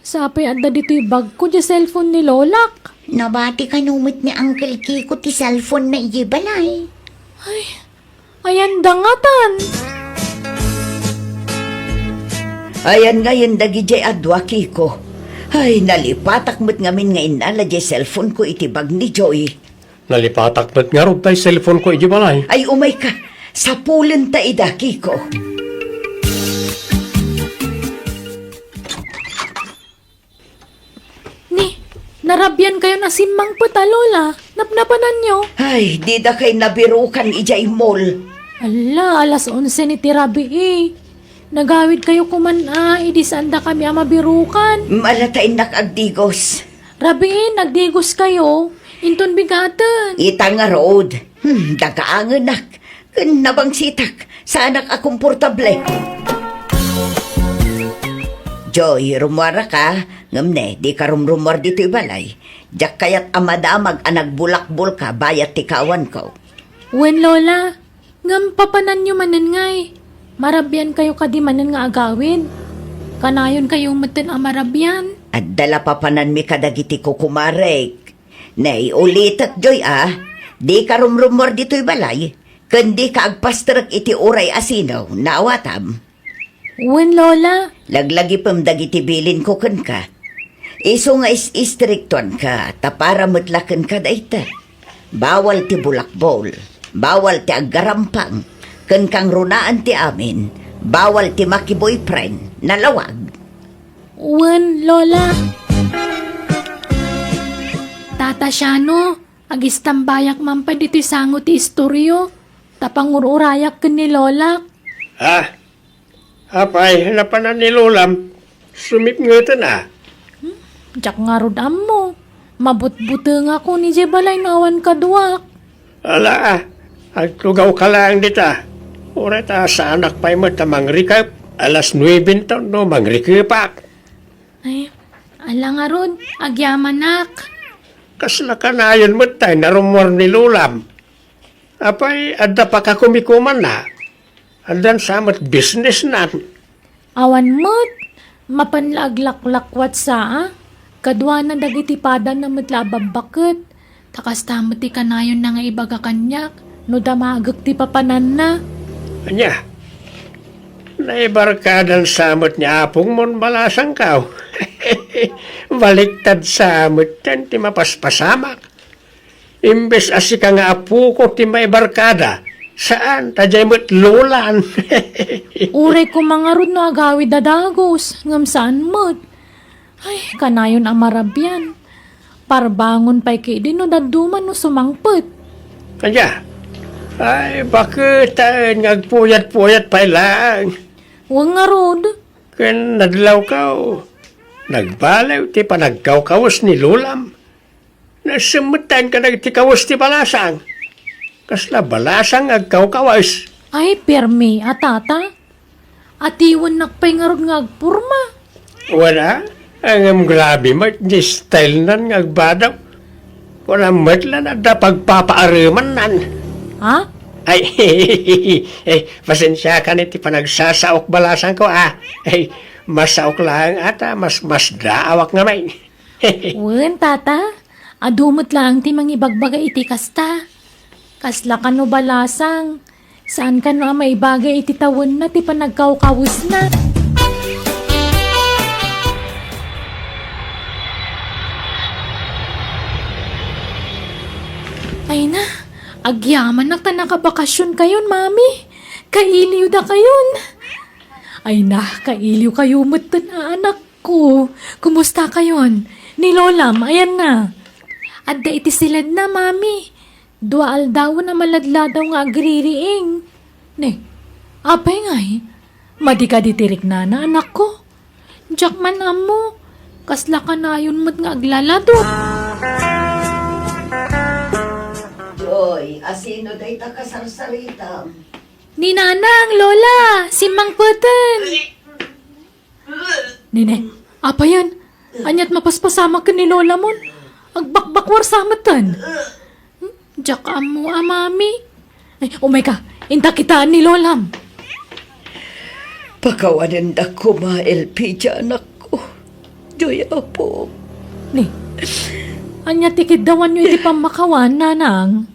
Sapay adda ditoy bagko diay cellphone ni Lolak. Nabati kano met ni Uncle Kiko ti cellphone na idiay balay. Ay, ayan dangatan. Ayan ngayen dagidiay a dua, Kiko. Ay, nalipatak met ngamin nga innala diay cellphone ko iti bag ni Joy. Nalipatak met ngarud tay cellphone ko idiay balay. Ay, umayka. Sapulenta ida, Kiko. Ni, narabian kayon a simmangpet a, Lola. Napnapananyo? Ay, dida kay nabirukan idiay mall. Ala, alas onse ni ti rabii. Nagawid kayo kuman a, idi saan dakami a mabirukan. Mala ta innak agdigos. Rabii, nagdigos kayo. Inton bigaten. Ita ngarud. Hmm, dagaangenak. Ken nabangsitak. Saanak a komportable. Joy, rummuaraka. Ngem ne, dika rumrummuar ditoy balay. Diak kayat a madamag a nagbulakbolka bayat ti kawanko. Wen, Lola. Ngem papananyo manen ngay. Marabian kayo kadi manen nga agawid. Kanayon kayo metten a marabian. Adda la papananmi kadagiti kukumarek. Nay, ulitek, Joy, a. Dika rumrummuar ditoy balay. Ken dika agpasterek iti uray a sino, naawatam. Wen, Lola. Laglagipem dagiti bilinko kenka. Isu nga is-istriktuanka, ta para met la kenka dayta. Bawal ti bulakbol, bawal ti aggarampang, ken kangrunaan ti amin, bawal ti maki-boyfriend, nalawag. Wen, Lola. Tata Shano, agistambayak man pay ditoy sango ti istoryo, ta pangur-urayak ken ni Lolak. Ah, Apay, napanan ni Lolam, sumipngeten a. Hmm, diak ngarud ammo. Mabutbutengakon idiay balay no awan kaduak. Ala, agtugawka laeng dita. Uray ta saanak pay met a mangrikep. Alas nuebe ton no mangrikepak. Ay, ala ngarud, agyamanak. Kasla kanayon met tay narummuar ni Lolam. Apay, adda pakakumikumanna? Addan sa met businessnan? Awan met. Mapan la aglaklakwat sa a. Kaduana dagiti padanna met la a babbaket. Ta kasta met ti kanayonna nga ibaga kaniak no damagek ti papananna. Ania? Naibarkadan sa met ni apongmon balasangkaw. Baliktad sa met ti mapaspasamak. Imbes a sika nga apoko ti maibarkada, saan, ta diay met Lolan. Uray koma ngarud no agawid a dagus, ngem saan met. Ay, kanayon a marabian. Parbangon pay ketdi no dadduma no sumangpet. Ania? Ay, baketaen nga agpuyat-puyat pay laeng. Wen ngarud. Ken nadlawkaw, nagbaliw ti panagkawkawes ni Lolam. Nasemmettaen kadagiti kawes ti balasang. Kasla balasang nga agkawkawes. Ay, permi a, Tata. Atiwennak pay ngarud nga agpurma. Wala, ngem grabe met ti style nan nga agbadaw. Wala met la adda pagpapaaremannan. Ha? Ay, eh, pasensiakan iti panagsasaok balasangko, ah. Ay, masaok laeng ata, mas, mas daawak ngamin. Wen, tata, adu met laeng ti mangibagbaga iti kasta. Kasla kano balasang, saan kano a maibagay iti tawenna ti panagkawkawesna. Ay na, agyamanak ta nakabakasionkayon, Mami. Kailiwdakayon. Ay na, kailiwkayo metten a anakko. Kumustakayon? Ni Lolam, ayanna? Adda iti siledna, Mami. Dua aldawen a maladladaw nga agririing. Ne, apay ngay? Madi kadi ti riknana, anakko? Diak man ammo. Kasla kanayon met nga aglalado. Joy, asino dayta kasarsaritam? Ni Nanang, Lola, simmangpeten. Nene, apayen? Aniat mapaspasamak ken ni Lola mon? Agbakbakuar sa metten. Diak ammo a, Mami. Ay, umayka, inta kitaan ni Lolam. Pakawanendak koma, Elpidia, anakko. Joy, apo. Ni, ania ti kiddawanyo iti pammakawan, Nanang?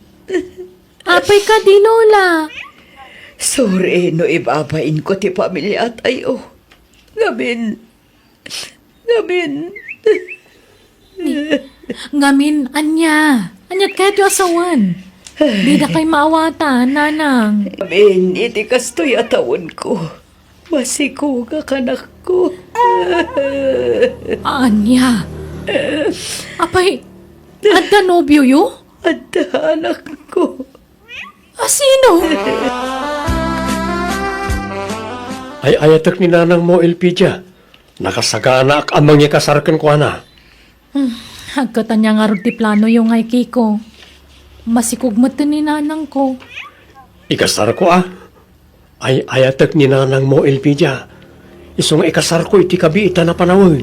Apay kadi, Lola? Sorry no ibabainko ti pamiliatayo. Ngamin, ngamin. Ngamin, ania? Aniat kayatyo a sawen? Dida kay maawatan, Nanang. Ngamin, iti kastoy a tawenko, masikogak, anakko. Ania? Apay, adda nobioyo? Adda, anakko. Asino? Ay-ayatek ni nanangmo, Elpidia. Nakasaganaak a mangikasar kenkuana. Hmm, agkat ania ngarud ti planoyo ngay, Kiko? Masikog met ni nanangko. Ikasarko a. Ay-ayatek ni nanangmo, Elpidia. Isu nga ikasarko iti kabiitan a panawen.